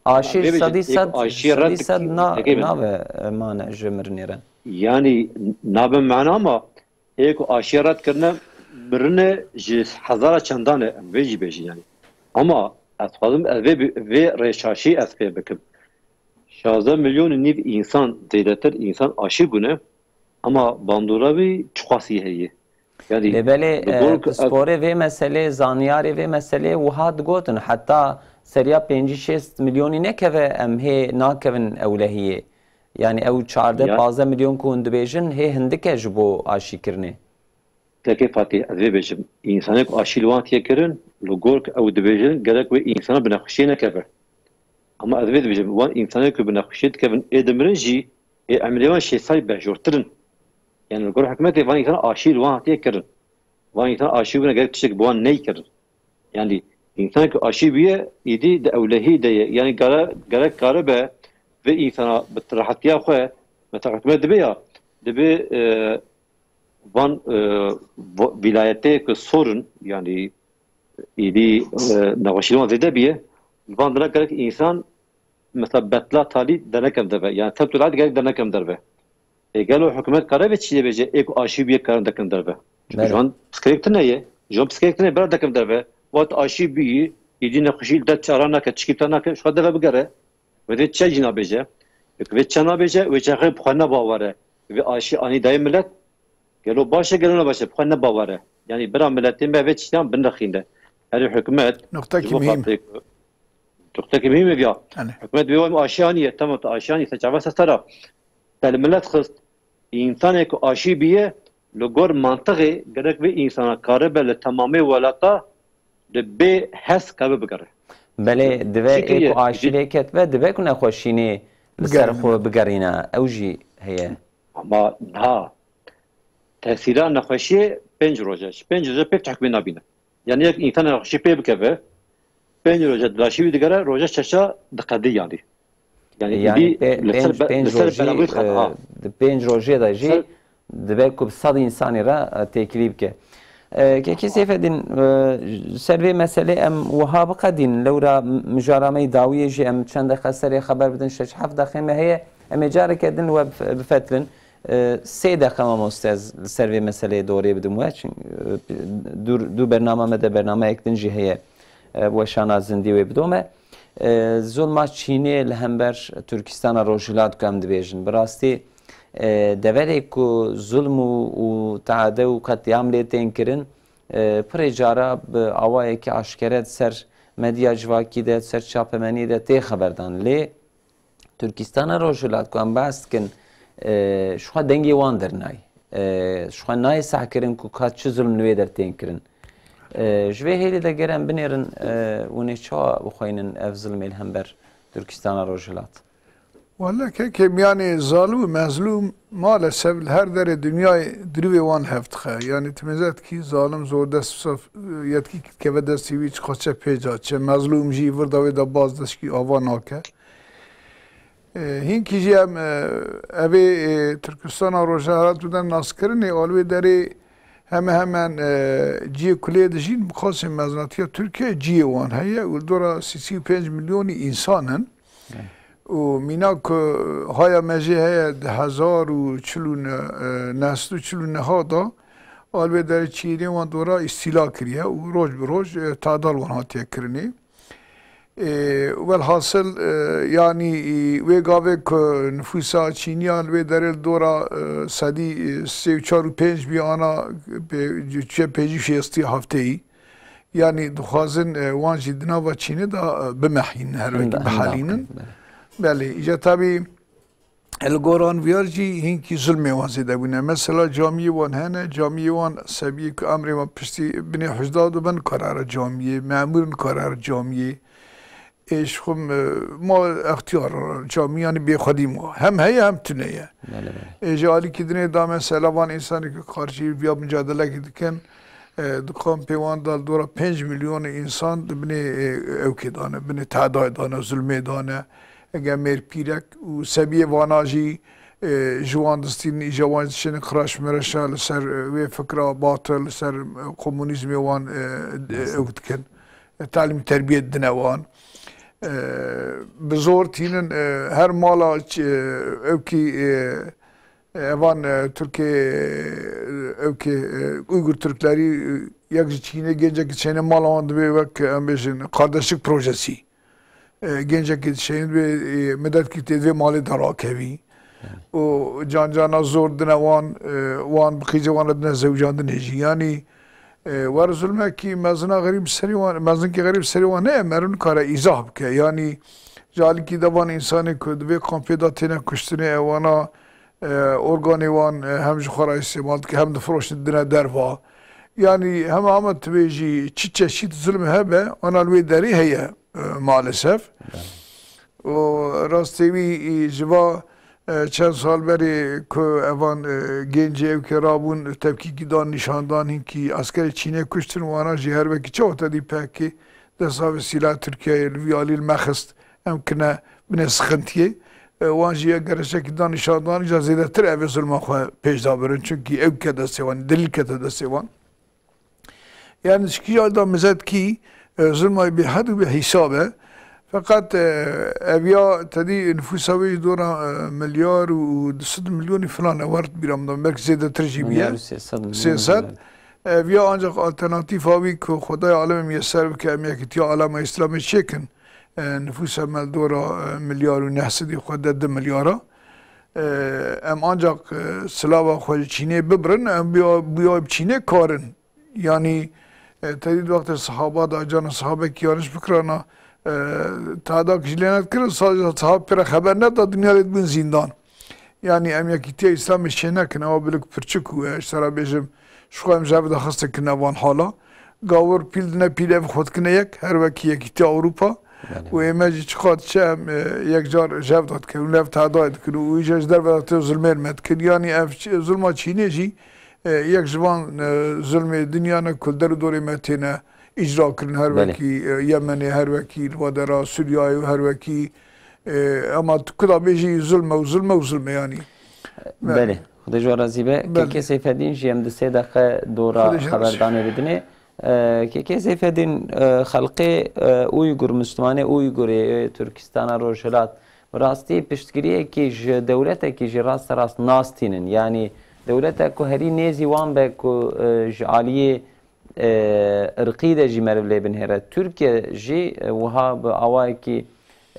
aşî sedî sed, sedî sed na-, nabe, e, mane ji mirinê re. Yani nabe mana ama ê ku aşiyê red kirine, mirine ji hezara çendan e, em vê jî bêjin yani. Ama Ez dixwazim ez vê, vê rêşaşî ez fêm bikim. Şazdeh milyon û nîv însan, zêdetir însan aşî bûne, ama bandora wî çiqasî heye. Yanî, Lê belê, li gor e, ku ev pisporê vê meselê, zanyarê vê meselê wiha digotin, heta seriya pêncî şêst milyonî nekeve, em hê nakevin ewlehiyê. Yanî ew çardeh Ya. pazdeh milyon ku hûn dibêjin, hê hindik e ji bo aşîkirinê. Tekê Fatî, ez vê bêjim. Însanê ku aşî li wan hatiye kirin, li gor ku ew dibêjin, gerek wê însana bi nexweşiyê nekeve. Ama ez vê dibêjim, wan însanê ku bi nexweşiyê dikevin, ê dimirin jî, ê emrê wan şêst salî bejortir in. Yani li gor hikûmetê van însan aşî li wan hatiye kirin. Van însan aşî bûne, gerek tiştek bi wan neykirin. Yani însan ku aşî bûye, îdî di ewlehî de ye. Yani gere-, gerek karibe vê însana bi rehetiya xwe, mesela hikûmet dibe ya, dibe, e, van, e, va-, vîlayetê ku sor in, yani îdî, e, nexweşî li wan zêde bûye, li van dina gerek însan, mesela betla talî dernekem derve. Yani tevtulad gerek dernekem derve. E, gelo hikûmet kare vê çî bêje, ê ku aşî bûye karin dekin derve? Çünkü Belê. ji wan piskirêk tune ye. Ji wan piskirêk tune bira dekin derve. Wexta aşî bûyî, îdî nexweşî li te çara nake, tişkî te nake, ji xwe deve bigere. Wê vê çi jî nabêje. Ê ku vê çi nabêje, wê çaxê bi xwe ne bawer e. Vê aşî anî dayê milet. Gelo baş e, gelo ne baş e, bi xwe ne bawer e. Yani bira miletê me vê çîyan binirxîne. Herî hikûmet Nokta ji ki bo mühim. xatirê ku Nokta ki mühim e ya. Yani. Hikûmet vê wayî aşî anî ye, tamam, te aşî anî, te çava se sera. Te li milet xist. Însanê ku aşî bûye, li gor mantiqê gerek vê însana karibe li temamê welata li bê hes kabe bigere. Belê, divê Çi ê kiriye? ku aşî Jî- lê ketbe, divê ku nexweşînê li ser Bigerîne. xwe bigerîne. Ew jî heye. Ama niha tesîra nexweşiyê pênc roj e. Ji pênc roj e pêk tu hikmê nabîne. Yani yek însan nexweşî pê bikeve, pênc roje dilaşî wî digere, roja şeşa diqedî yani. Yani Yani îdî pê-, li ser pênc, be-, pênc li ser rojî, belavî xet, e, ha. di pênc rojê de jî Ser dibe ku bi sed însanî re, e, têkilî bike. E, Kekê Seyfedîn, e, ser vê meselê em wiha biqedîn, lewra m-, mijara me yê dawiyê jî em çend deqe serê xeber bidin, şeş heft deqê me heye, em ê careke din we bif-, bifetlin. E, sê deqe mamoste ez li ser vê meseleyê dorê bidim we, çin-, e, dûr, dû bernama me de bernameyek din jî heye, e, weşana zindî wê bidome. E, zulma Çînê li hember Tirkistana Rojhilat ku em dibêjin. Bi rastî, e, deverê ku zulm û, û teade û qetlîam lê tên kirin, e, pirê cara bi awayekî aşkere di ser medya civakî de, di ser çapemeniyê de tê xeberdan. Lê Tirkistana Rojhilat ku em behs dikin, e, ji xwe dengê wan dernayê. E, ji xwe nayê sehkirin ku ka çi zulm li wê der tên kirin. E, ji vê hêlê de ger em binêrin, e, hûn ê çawa bixweynin ev zilmê li hember Tirkistana Rojhilat? Wele kekê, miyanê zalim û mezlûm maalesef li her derê dinyayê dirivê wan hev dixe. Yanî tu mêze dikî zalim zor dest sef, yetkî keve destî wî çi xwe çe pêca çe. Mezlûm jî vir da wê de baz destî ava nake. E, hinkî jî em, e, evê, e, Tirkistana Rojhilat bide naskirinê, alwê derê heme hemen, e, ciyê kulê dijîn, bi xasê meznatiya Tirkiye ciyê wan heye û li dora sî sî û pênc milyonî însan in. Evet. Û mînak ku haya me jê heye di hezar û çil û neh, e, neh sed û çil û neh da, alwê derê çiyê wan dora îstîla kiriye û roj bi roj, e, tadal wan hatiye kirinê. E, welhasil, e, yanî, e, wê gavê ku nifûsa Çîniya li wê derê li dora, e, sedî, e, sê û çar û pênc bî ana pê-, çiye pêncî û şêstî hefteyî. Yanî dixwazin, e, wan jî di nava Çînê de, e, bimehînin, her wekî Hinda-, hinda bihelînin. Belê. Belê, îca tabî, Li goran viyar jî hinkî zulmê wan zêde bûne. Mesela camiyê wan hene, camiyê wan sebiyê ku emrê wan piştî binê hicda dibin, karara camiyê, memûr in karara camiyê. Ê ji xwe, e, ma extiyar camiyê, yanî bêxwedî ma. Hem heye hem tune ye. Belê, belê. Ê ji alîkî dinê da mesela van însanê ku karşî viya mucadelekî dikin, e, di kampê wan de li dora pênc milyon însan di binê, e, ewkê dane, binê tehdayê dane, zulmê dane. Ege mêr pîrek û sebiyê vana jî, e, ji wan distînin, îja wan diçin qiraş mireşa li ser, e, wê fikra batil, li ser, e, komunîzmê wan, e, d-, Nasıl? ew dikin. E, talîm terbiyet dine wan. E, bi zor tînin, e, her mala ç-, e, ewkî, e, E, evan, e, Tirkê, e, ew kê, e, Uygur Türkleri, e, yek ji Çînê gencekî çêne mala wan dibê wek, em bêjin, kardeşlik projesi. E, gencekî dişeyîn vê, e, midetkî tê vê malê de rakevî. Û can cana zor dine wan, e, wan bi qîzê wan re dine zewicandinê jî. Yanî, e, wer zulmekî mezina xerîb serê wan, mezinkî xerîb serê wan heye, meriv nikare îzah bike. Yanî, ji alîkî de van însanê ku di vê kampê de têne kuştinê, ewana, e, organê wan, e, hem ji xwe re îstêmal dike, hem difiroşin dine derva. Yanî, hema hema tu bêjî çi çeşît zulm hebe, ana li wê derê heye. E, maalesef. Û rastê wî, e, ji va, e, çend sal berê ku evan, e, gencê ew ke rabûn tepkîkî dan nîşandan, hinkî eskerê Çînê kuştin, wana jî her wekî çawa te dî P K K desta bi sîla Tirkiyeyê li vî alî li me xist, em kine binê sixintiyê. E, wan jî ya gereçekî dan nîşandan, îca zêdetir ev ê zulma xwe pêş de birin, çunkî ew ke destê wan, delîl kete destê wan. Yani çikî alda mizetkî, e, zulma bêhed û bêhîsab e. Feqet, e, ev ya tedî nifûsa wê ji dora, e, milyar û du sed milyonî filan e, wert bîra min da, belkî zêdetir jî bîye. Milyar û sê sed milyon. Sê sed. Evet. Ev ya ancak alternatîfa wî ku Xwedayê alem em yeser bike, em yekîtiya alema Îslamê çêkin. E, nifûsa me li dora, e, milyar û neh sedî xwe de du milyara. E, em ancak, e, silava xwe ji Çînê bibirin, em bi, bi, bi Çînê karin. Yanî, e, te dît wextê sehaba da, cana sehabekî yaniş bikirana, e, tadak jî lê nedikirin, sadece sahab pêre xeber neda, dinya lê dibin zîndan. Yanî em yekîtiya Îslamê çê nekin, ewa bilik pirçik û, e, ji te re bêjim, ji xwe em ji hev de xistin kirine van hala. Gawir pîl dine pîl ev xwe dikine yek, her wekî yekîtiya Ewropa. Belê. Û ê me jî çiqas diçe em, e, yek car ji hev de dikevin, li hev tehdayê dikin û îja ji derve de tê zulmên me dikin. Yanî ev ç-, zulma Çînê jî, e, yek ji van, e, zulmê dinya ne ku li der û dorê me têne îcra kirin, her Belê. wekî, e, Yemenê, her wekî li we dera Sûriyayê û her wekî, e, ema tu kuda bêjî zulm e û zulm e û zulm e yanî. Belê. Belê. Xwedê ji we razî be. Belê. Kekê Seyfedîn jî em di sê deqe dora Xwedê ji we razî. xeberdanê bidinê. E, Kekê Seyfedîn, e, xelqê, e, Uygur, Mislimanê Uygurê, e, Tirkistana Rojhilat, bi rastî piştgiriyekî ji dewletekî jî raste rast nas tînin. Yanî dewletek ku herî nêzî wan be ku, e, ji aliyê, e, irqî de jî meriv lê binêre. Tirkiye jî, e, wiha bi awayekî,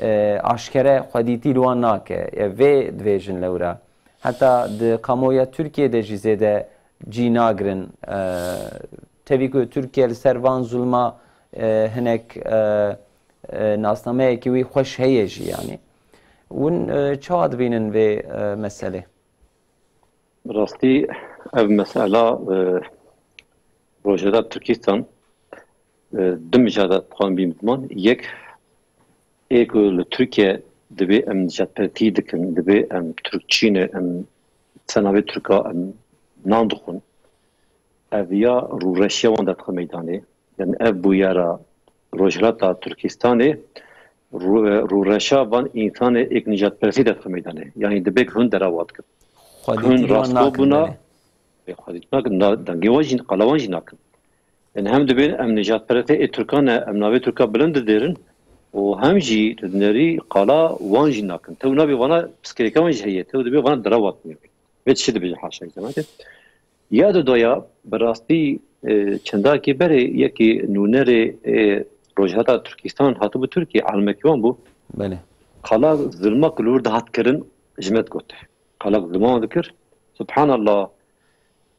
e, aşkere xwedîtî li wan nake. E, vê dibêjin lewra. Heta di kamuoya Tirkiyê de jî zêde cî nagirin. E, tevî ku Tirkiye li ser van zulma, e, hinek, e, e, nasnameyekî wî xweş heye jî yanî. Hûn, e, çawa dibînin vê, e, meselê? Bi rastî ev mesela, e, Rojhilata Tirkistan, e, du mijara dixwazim bînim ziman. Yek, ê ku li Tirkiye dibê em nijadperestî dikin, dibê em Tirkçî ne, em senavê Tirka em nan dixwin. Ev ya rûreşiya wan derdixe meydanê. Yani ev bûyera Rojhilata Tirkistanê rû-, rûreşa van însanê êk nijadperestî derdixe meydanê. Yani dibê ku hûn derewa dikin. Xwedîtî Hûn li wan rasto nakin bûna, belê. Ê, xwedîtî nakin, na, dengê wan jî, qala wan jî nakin. Yani hem dibên em nijadperestê ê Tirkan e, em navê Tirka bilind didêrin û hem jî li hunerî qala wan jî nakin. Tew nabê vana piskirêka wan jî heye, tew dibê vana derewa dikin. Vê tiştê dibêje haşa îzemate. Ya di doya bi rastî, e, çendakî berê yekî nûnerê, e, Rojhilata Tirkistan hatibû Tirkiyê, alimekî wan bû. Belê. Qala zilma ku li wir dihat kirin ji me digot. Qala zilma wan dikir. Subhanallah.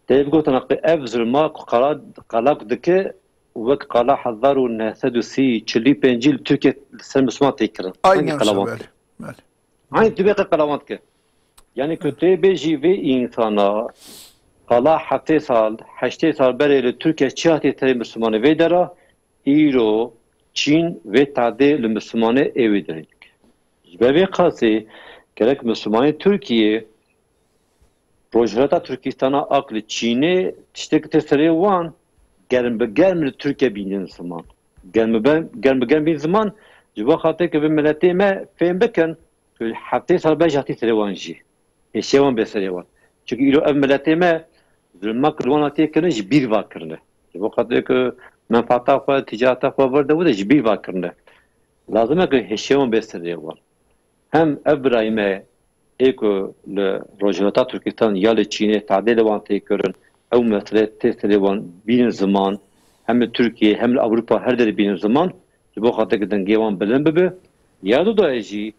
Tê bigotina ku ev zilma ku qala, qala ku dike wek qala hezar û neh sed û sî, çilî pêncî li Tirkiye li ser Misliman tê kirin. Hangî Aynen qala wan belê. dike? Belê. Aynî tu bê qe qala wan dike. Yani ku tê bêjî vê însana qala heftê sal, heştê sal berê li Tirkiye çi hatî serê Mislimanê vê dera, îro Çîn vê tadê li Mislimanê ê wê derê dike. Ji ber vê qasê gerek Mislimanê Tirkiye Rojhilata Tirkistana ak li Çînê tiştek tê serê wan germ bi germ li Tirkiye bînin ziman. Germ bi germ, germ bi germ bîn ziman, ji bo xatir ke bi miletê me fêm bikin, ku heftê sal be jî hatî serê wan jî. Hêşê wan bê serê wan. Çunkî îro ev miletê me zulma ku li wan hatiye kirin ji bîr va kirine. Ji bo xatir ku menfaata xwe, ticareta xwe vir de wide ji bîr va kirine. Lazim e ku hêşê wan bê serê wan. Hem ev birayê me ê ku li Rojhilata Tirkistan ya li Çînê tadê li wan tê kirin, ew mesele tê serê wan bînin ziman, hem li Tirkiye hem li Ewropa her derê bînin ziman, ji bo xatir ku dengê wan bilind bibe. Ya dudayê jî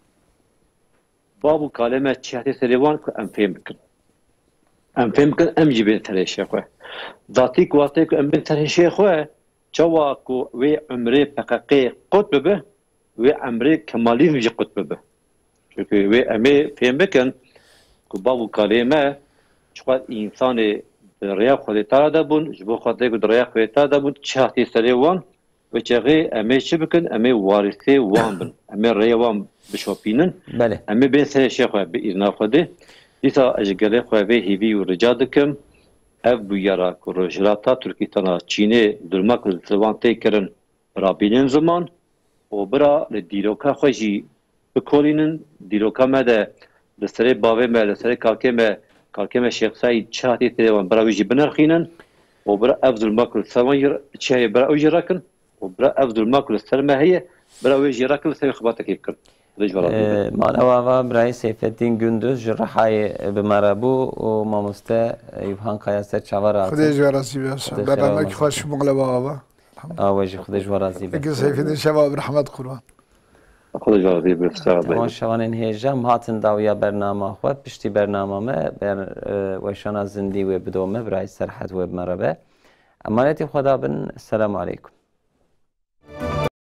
bav û kalê me çi hatê serê wan ku em fêm bikin. Em fêm bikin, em jî bên serê şê xwe. Zatî ku watê ku em bên serê şê xwe, çawa ku wê emrê P K K qut bibe, wê emrê Kemalîzm jî qut bibe. Çunku wê em ê fêm bikin ku bav û kalê me çiqas însanê di rêya Xwedê tara de bûn, ji bo Xwedê ku di rêya Xwedê tara de bûn, çi hatî serê wan, wê çaxê em ê çi bikin? Em ê warîsê wan bin. Em ê rêya wan bişopînin. Belê. Em ê bên serê şê xwe bi îzna Xwedê. Dîsa ez ji gelê xwe vê hêvî û rica dikim, ev bûyera ku Rojhilata Tirkîstana Çînê zulma ku li ser wan tê kirin, bira bînin ziman û bira li dîroka xwe jî bikolînin. Dîroka me de li serê bavê me, li serê kalkê me, kalkê me Şêx Seîd çi hatî têrê wan, bira wî jî binerxînin û bira ev zulma ku li ser wan jî çi heye, bira ew jî rekin û bira ev zulma ku li ser me heye, bira wê jî rekin, li ser wê xebatekê bikin. Xwedê ji we razî be. Ee, Mala ava birayê Seyfettin Gündüz ji Rihayê bi me re bû û mamoste Yûhan Kaya ser çava re hatin. Xwedê ji we razî be. Xwedê xêra we xweş, mala ava. Awe jî Xwedê ji we razî be. Peki Seyfettin şeva bi rehmet qurban. Xwedê ji we razî be. Sağ ol. Tamam, şevanên hêja, em hatin dawiya bernama xwe. Piştî bernama me ber, e, weşana zindî wê bidome, birayê Serhed wê bi me re be. Emanetî Xweda bin. Selamu aleykum.